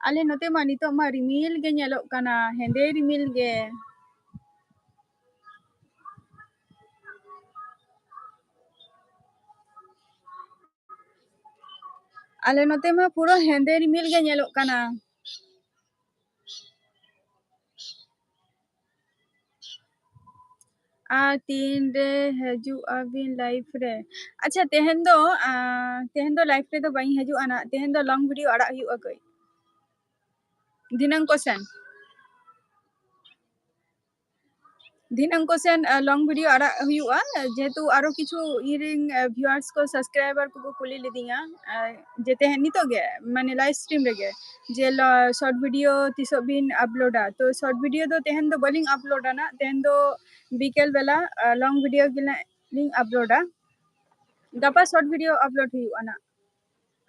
ᱟᱞᱮ ᱱᱚᱛᱮ ᱢᱟ ᱱᱤᱛᱚᱜ ᱢᱟ ᱨᱤᱢᱤᱞ ᱜᱮ ᱧᱮᱞᱚᱜ ᱠᱟᱱᱟ, ᱦᱮᱸᱫᱮ ᱨᱤᱢᱤᱞ ᱜᱮ᱾ ᱟᱞᱮ ᱱᱚᱛᱮ ᱢᱟ ᱯᱩᱨᱟᱹ ᱦᱮᱸᱫᱮ ᱨᱤᱢᱤᱞ ᱜᱮ ᱧᱮᱞᱚᱜ ᱠᱟᱱᱟ᱾ ᱟᱨ ᱛᱤᱱᱨᱮ ᱦᱤᱡᱩᱜ ᱟᱵᱤᱱ live ᱨᱮ? ᱟᱪᱪᱷᱟ, ᱛᱮᱦᱮᱧ ᱫᱚ, ᱟᱸ, ᱛᱮᱦᱮᱧ ᱫᱚ live ᱨᱮᱫᱚ ᱵᱟᱹᱧ ᱦᱤᱡᱩᱜᱼᱟ ᱱᱟᱜ᱾ ᱛᱮᱦᱮᱧ ᱫᱚ long video ᱟᱲᱟᱜ ᱦᱩᱭᱩᱜᱼᱟ ᱠᱟᱹᱡ᱾ ᱫᱷᱤᱱᱟᱹᱝ ᱠᱚ ᱥᱮᱱ᱾ ᱫᱷᱤᱱᱟᱹᱝ ᱠᱚ ᱥᱮᱱ, ᱟ, long video ᱟᱲᱟᱜ ᱦᱩᱭᱩᱜᱼᱟ, ᱡᱮᱦᱮᱛᱩ ᱟᱨᱚ ᱠᱤᱪᱷᱩ ᱤᱧᱨᱮᱱ, ᱟ, viewers ᱠᱚ, subscriber ᱠᱚᱠᱚ ᱠᱩᱞᱤ ᱞᱤᱫᱤᱧᱟ, ᱟ, ᱡᱮ ᱛᱮᱦᱮᱧ ᱱᱤᱛᱚᱜ ᱜᱮ, ᱢᱟᱱᱮ live stream ᱨᱮᱜᱮ, ᱡᱮ ᱞᱚ-, short video ᱛᱤᱥᱚᱜ ᱵᱤᱱ uploadᱟ? ᱛᱚ short video ᱫᱚ ᱛᱮᱦᱮᱧ ᱫᱚ ᱵᱟᱹᱞᱤᱧ uploadᱟ ᱱᱟᱜ, ᱛᱮᱦᱮᱧ ᱫᱚ ᱵᱤᱠᱮᱞ ᱵᱮᱞᱟ, ᱟ, long video ᱜᱮ ᱱᱟᱜ ᱞᱤᱧ uploadᱟ᱾ ᱜᱟᱯᱟ short video upload ᱦᱩᱭᱩᱜᱼᱟ ᱱᱟᱜ᱾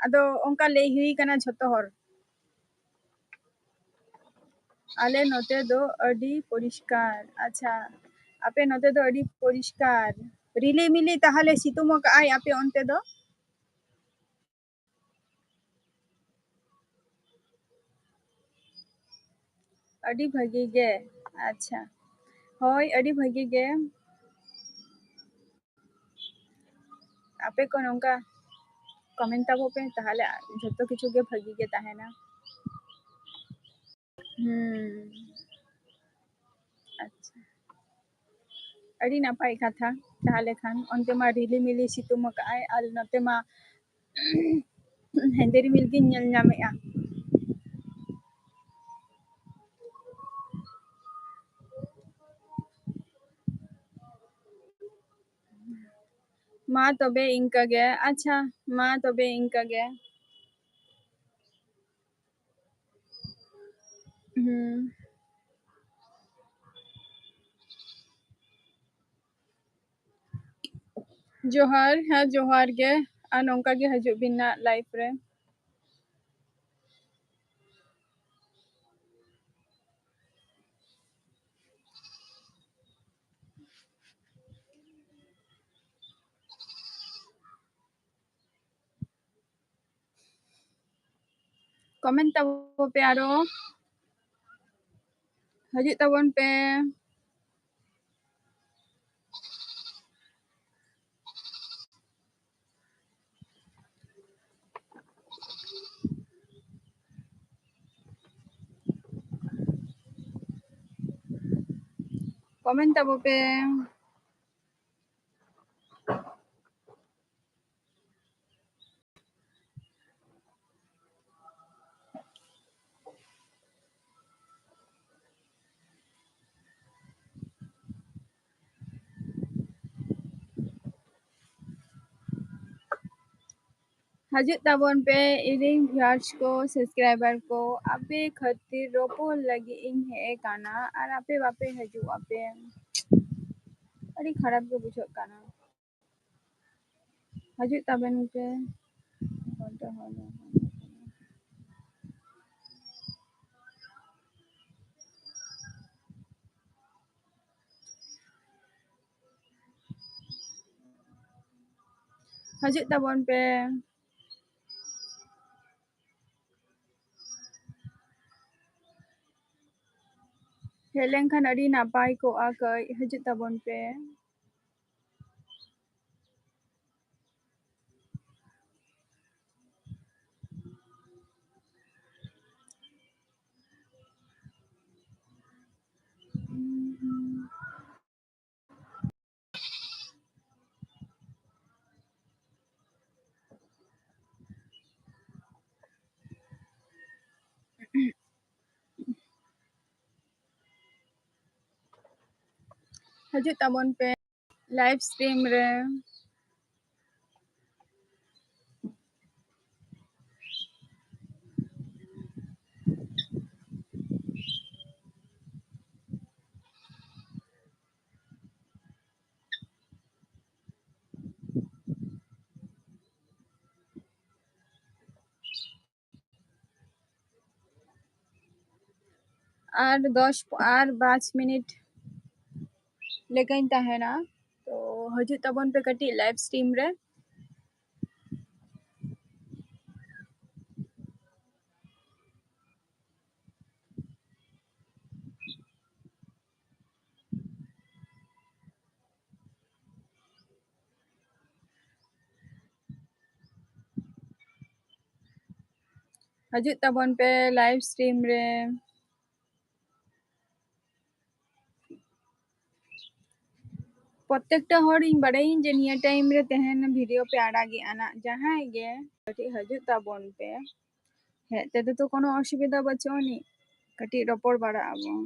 ᱟᱫᱚ ᱚᱱᱠᱟ ᱞᱟᱹᱭ ᱦᱩᱭ ᱠᱟᱱᱟ ᱡᱷᱚᱛᱚ ᱦᱚᱲ᱾ ᱟᱞᱮ ᱱᱚᱛᱮ ᱫᱚ ᱟᱹᱰᱤ ᱯᱚᱨᱤᱥᱠᱟᱨ᱾ ᱟᱪᱪᱷᱟ, ᱟᱯᱮ ᱱᱚᱛᱮ ᱫᱚ ᱟᱹᱰᱤ ᱯᱚᱨᱤᱥᱠᱟᱨ᱾ ᱨᱤᱞᱤ ᱢᱤᱞᱤ ᱛᱟᱦᱚᱞᱮ ᱥᱤᱛᱩᱝ ᱟᱠᱟᱜᱼᱟᱭ ᱟᱯᱮ ᱚᱱᱛᱮ ᱫᱚ? ᱟᱹᱰᱤ ᱵᱷᱟᱹᱜᱤ ᱜᱮ᱾ ᱟᱪᱪᱷᱟ, ᱦᱳᱭ, ᱟᱹᱰᱤ ᱵᱷᱟᱹᱜᱤ ᱜᱮ᱾ ᱟᱯᱮ ᱠᱚ ᱱᱚᱝᱠᱟ comment ᱛᱟᱵᱚ ᱯᱮ, ᱛᱟᱦᱚᱞᱮ ᱡᱷᱚᱛᱚ ᱠᱤᱪᱷᱩ ᱜᱮ ᱵᱷᱟᱹᱜᱤ ᱜᱮ ᱛᱟᱦᱮᱱᱟ᱾ ᱦᱩᱸ, ᱟᱪᱪᱷᱟ, ᱟᱹᱰᱤ ᱱᱟᱯᱟᱭ ᱠᱟᱛᱷᱟ᱾ ᱛᱟᱦᱚᱞᱮ ᱠᱷᱟᱱ ᱚᱱᱛᱮ ᱢᱟ ᱨᱤᱞᱤ ᱢᱤᱞᱤ ᱥᱤᱛᱩᱝ ᱟᱠᱟᱜᱼᱟᱭ, ᱟᱨ ᱱᱚᱛᱮ ᱢᱟ ᱦᱮᱸᱫᱮ ᱨᱤᱢᱤᱞ ᱜᱤᱧ ᱧᱮᱞ ᱧᱟᱢᱮᱜᱼᱟ᱾ ᱢᱟ ᱛᱚᱵᱮ ᱤᱱᱠᱟᱹ ᱜᱮ᱾ ᱟᱪᱪᱷᱟ, ᱢᱟ ᱛᱚᱵᱮ ᱤᱱᱠᱟᱹ ᱜᱮ᱾ ᱦᱩᱸ᱾ ᱡᱚᱦᱟᱨ, ᱦᱮᱸ, ᱡᱚᱦᱟᱨ ᱜᱮ᱾ ᱟᱨ ᱱᱚᱝᱠᱟ ᱜᱮ ᱦᱤᱡᱩᱜ ᱵᱤᱱ ᱱᱟᱜ live ᱨᱮ᱾ Comment ᱛᱟᱵᱚ ᱯᱮ ᱟᱨᱚ᱾ ᱦᱤᱡᱩᱜ ᱛᱟᱵᱚᱱ ᱯᱮ᱾ Comment ᱛᱟᱵᱚ ᱯᱮ᱾ ᱦᱤᱡᱩᱜ ᱛᱟᱵᱚᱱ ᱯᱮ, ᱤᱧᱨᱮᱱ viewers ᱠᱚ, subscriber ᱠᱚ, ᱟᱯᱮ ᱠᱷᱟᱹᱛᱤᱨ ᱨᱚᱯᱚᱲ ᱞᱟᱹᱜᱤᱫ ᱤᱧ ᱦᱮᱡ ᱟᱠᱟᱱᱟ ᱟᱨ ᱟᱯᱮ ᱵᱟᱯᱮ ᱦᱤᱡᱩᱜ ᱟᱯᱮ᱾ ᱟᱹᱰᱤ ᱠᱷᱟᱨᱟᱯ ᱜᱮ ᱵᱩᱡᱷᱟᱹᱜ ᱠᱟᱱᱟ᱾ ᱦᱤᱡᱩᱜ ᱛᱟᱵᱚᱱ ᱯᱮ᱾ ᱦᱤᱡᱩᱜ ᱛᱟᱵᱚᱱ ᱯᱮ᱾ ᱦᱮᱡ ᱞᱮᱱᱠᱷᱟᱱ ᱟᱹᱰᱤ ᱱᱟᱯᱟᱭ ᱠᱚᱜᱼᱟ ᱠᱟᱹᱡ, ᱦᱤᱡᱩᱜ ᱛᱟᱵᱚᱱ ᱯᱮ᱾ ᱦᱤᱡᱩᱜ ᱛᱟᱵᱚᱱ ᱯᱮ live stream ᱨᱮ᱾ ᱟᱨ ᱫᱚᱥ ᱟᱨ ᱯᱟᱸᱪ ᱢᱤᱱᱤᱴ ᱞᱮᱠᱟᱧ ᱛᱟᱦᱮᱱᱟ᱾ ᱛᱚ ᱦᱤᱡᱩᱜ ᱛᱟᱵᱚᱱ ᱯᱮ ᱠᱟᱹᱴᱤᱡ live stream ᱨᱮ᱾ ᱦᱤᱡᱩᱜ ᱛᱟᱵᱚᱱ ᱯᱮ live stream ᱨᱮ᱾ ᱯᱨᱚᱛᱮᱠᱴᱟ ᱦᱚᱲ ᱤᱧ ᱵᱟᱲᱟᱭᱟᱹᱧ ᱡᱮ ᱱᱤᱭᱟᱹ time ᱨᱮ ᱛᱟᱦᱮᱱ video ᱯᱮ ᱟᱲᱟᱜᱮᱜᱼᱟ ᱱᱟᱜ, ᱡᱟᱦᱟᱸᱭ ᱜᱮ ᱠᱟᱹᱴᱤᱡ ᱦᱤᱡᱩᱜ ᱛᱟᱵᱚᱱ ᱯᱮ᱾ ᱦᱮᱡ ᱛᱮᱫᱚ ᱛᱚ ᱠᱳᱱᱳ ᱚᱥᱩᱵᱤᱫᱷᱟ ᱵᱟᱹᱪᱩᱜ ᱟᱹᱱᱤᱡ, ᱠᱟᱹᱴᱤᱡ ᱨᱚᱯᱚᱲ ᱵᱟᱲᱟᱜ ᱟᱵᱚᱱ᱾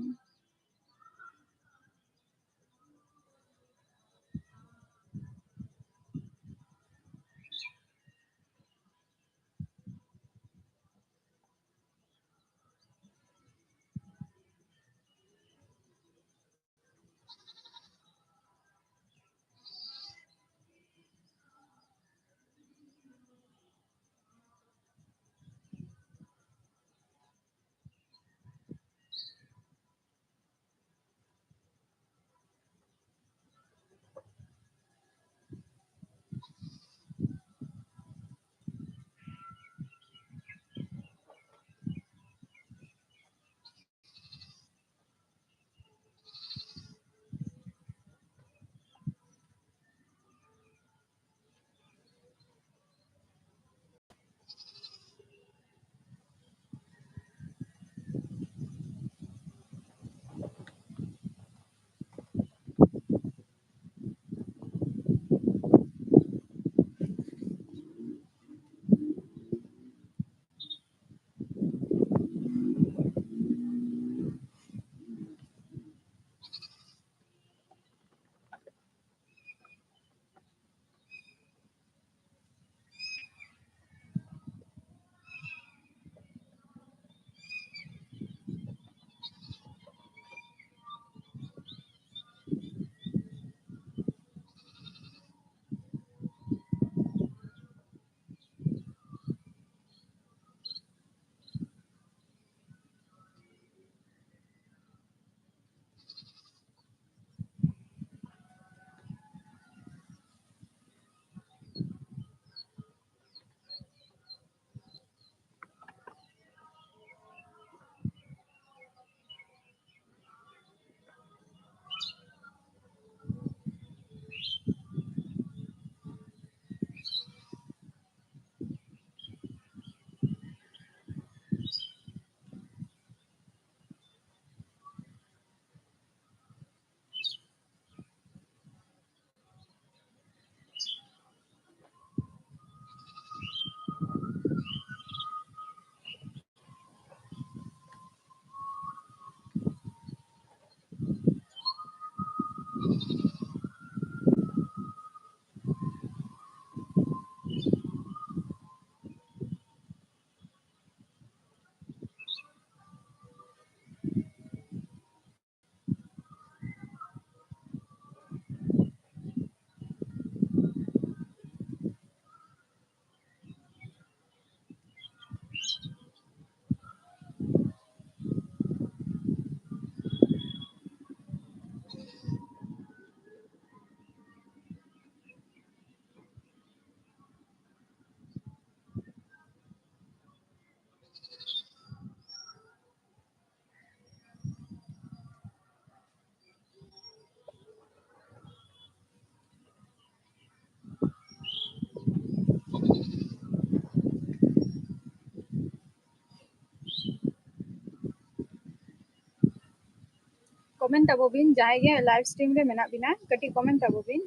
ᱠᱚᱢᱮᱱᱴ ᱛᱟᱵᱚ ᱵᱤᱱ, ᱡᱟᱦᱟᱸᱭ ᱜᱮ ᱞᱟᱭᱤᱵᱷ ᱥᱴᱨᱤᱢ ᱨᱮ ᱢᱮᱱᱟᱜ ᱵᱤᱱᱟ, ᱠᱟᱹᱴᱤᱡ ᱠᱚᱢᱮᱱᱴ ᱛᱟᱵᱚ ᱵᱤᱱ᱾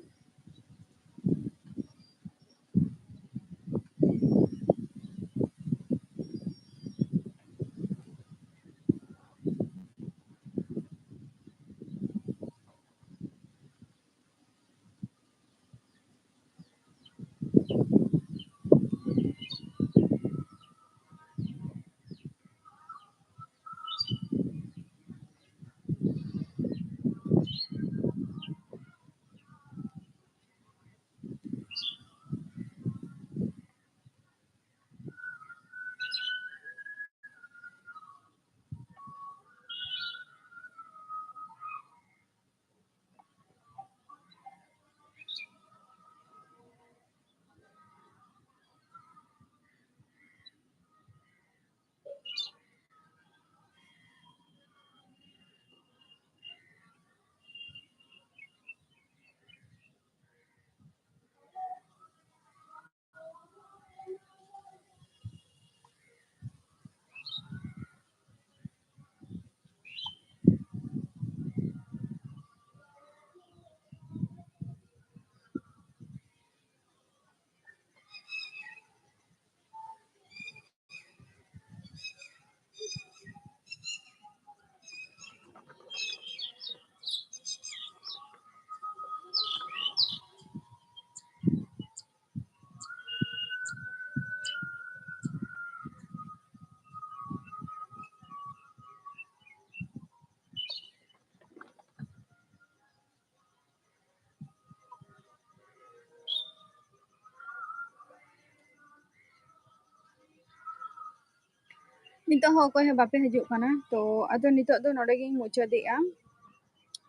ᱱᱤᱛᱚᱜ ᱦᱚᱸ ᱚᱠᱚᱭ ᱦᱚᱸ ᱵᱟᱯᱮ ᱦᱤᱡᱩᱜ ᱠᱟᱱᱟ, ᱛᱚ ᱟᱫᱚ ᱱᱤᱛᱚᱜ ᱫᱚ ᱱᱚᱰᱮ ᱜᱤᱧ ᱢᱩᱪᱟᱹᱫᱮᱜᱼᱟ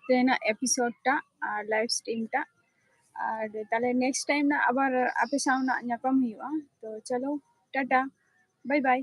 ᱛᱮᱦᱮᱧᱟᱜ ᱮᱯᱤᱥᱳᱰ ᱴᱟᱜ ᱟᱨ ᱞᱟᱭᱤᱵᱷ ᱥᱴᱨᱤᱢ ᱴᱟᱜ᱾ ᱟᱨ ᱛᱟᱦᱞᱮ ᱱᱮᱠᱥᱴ ᱴᱟᱭᱤᱢ ᱱᱟᱜ ᱟᱵᱟᱨ ᱟᱯᱮ ᱥᱟᱶ ᱱᱟᱜ ᱧᱟᱯᱟᱢ ᱦᱩᱭᱩᱜᱼᱟ᱾ ᱛᱚ ᱪᱚᱞᱚ, ᱴᱟᱴᱟ, ᱵᱟᱭ ᱵᱟᱭ᱾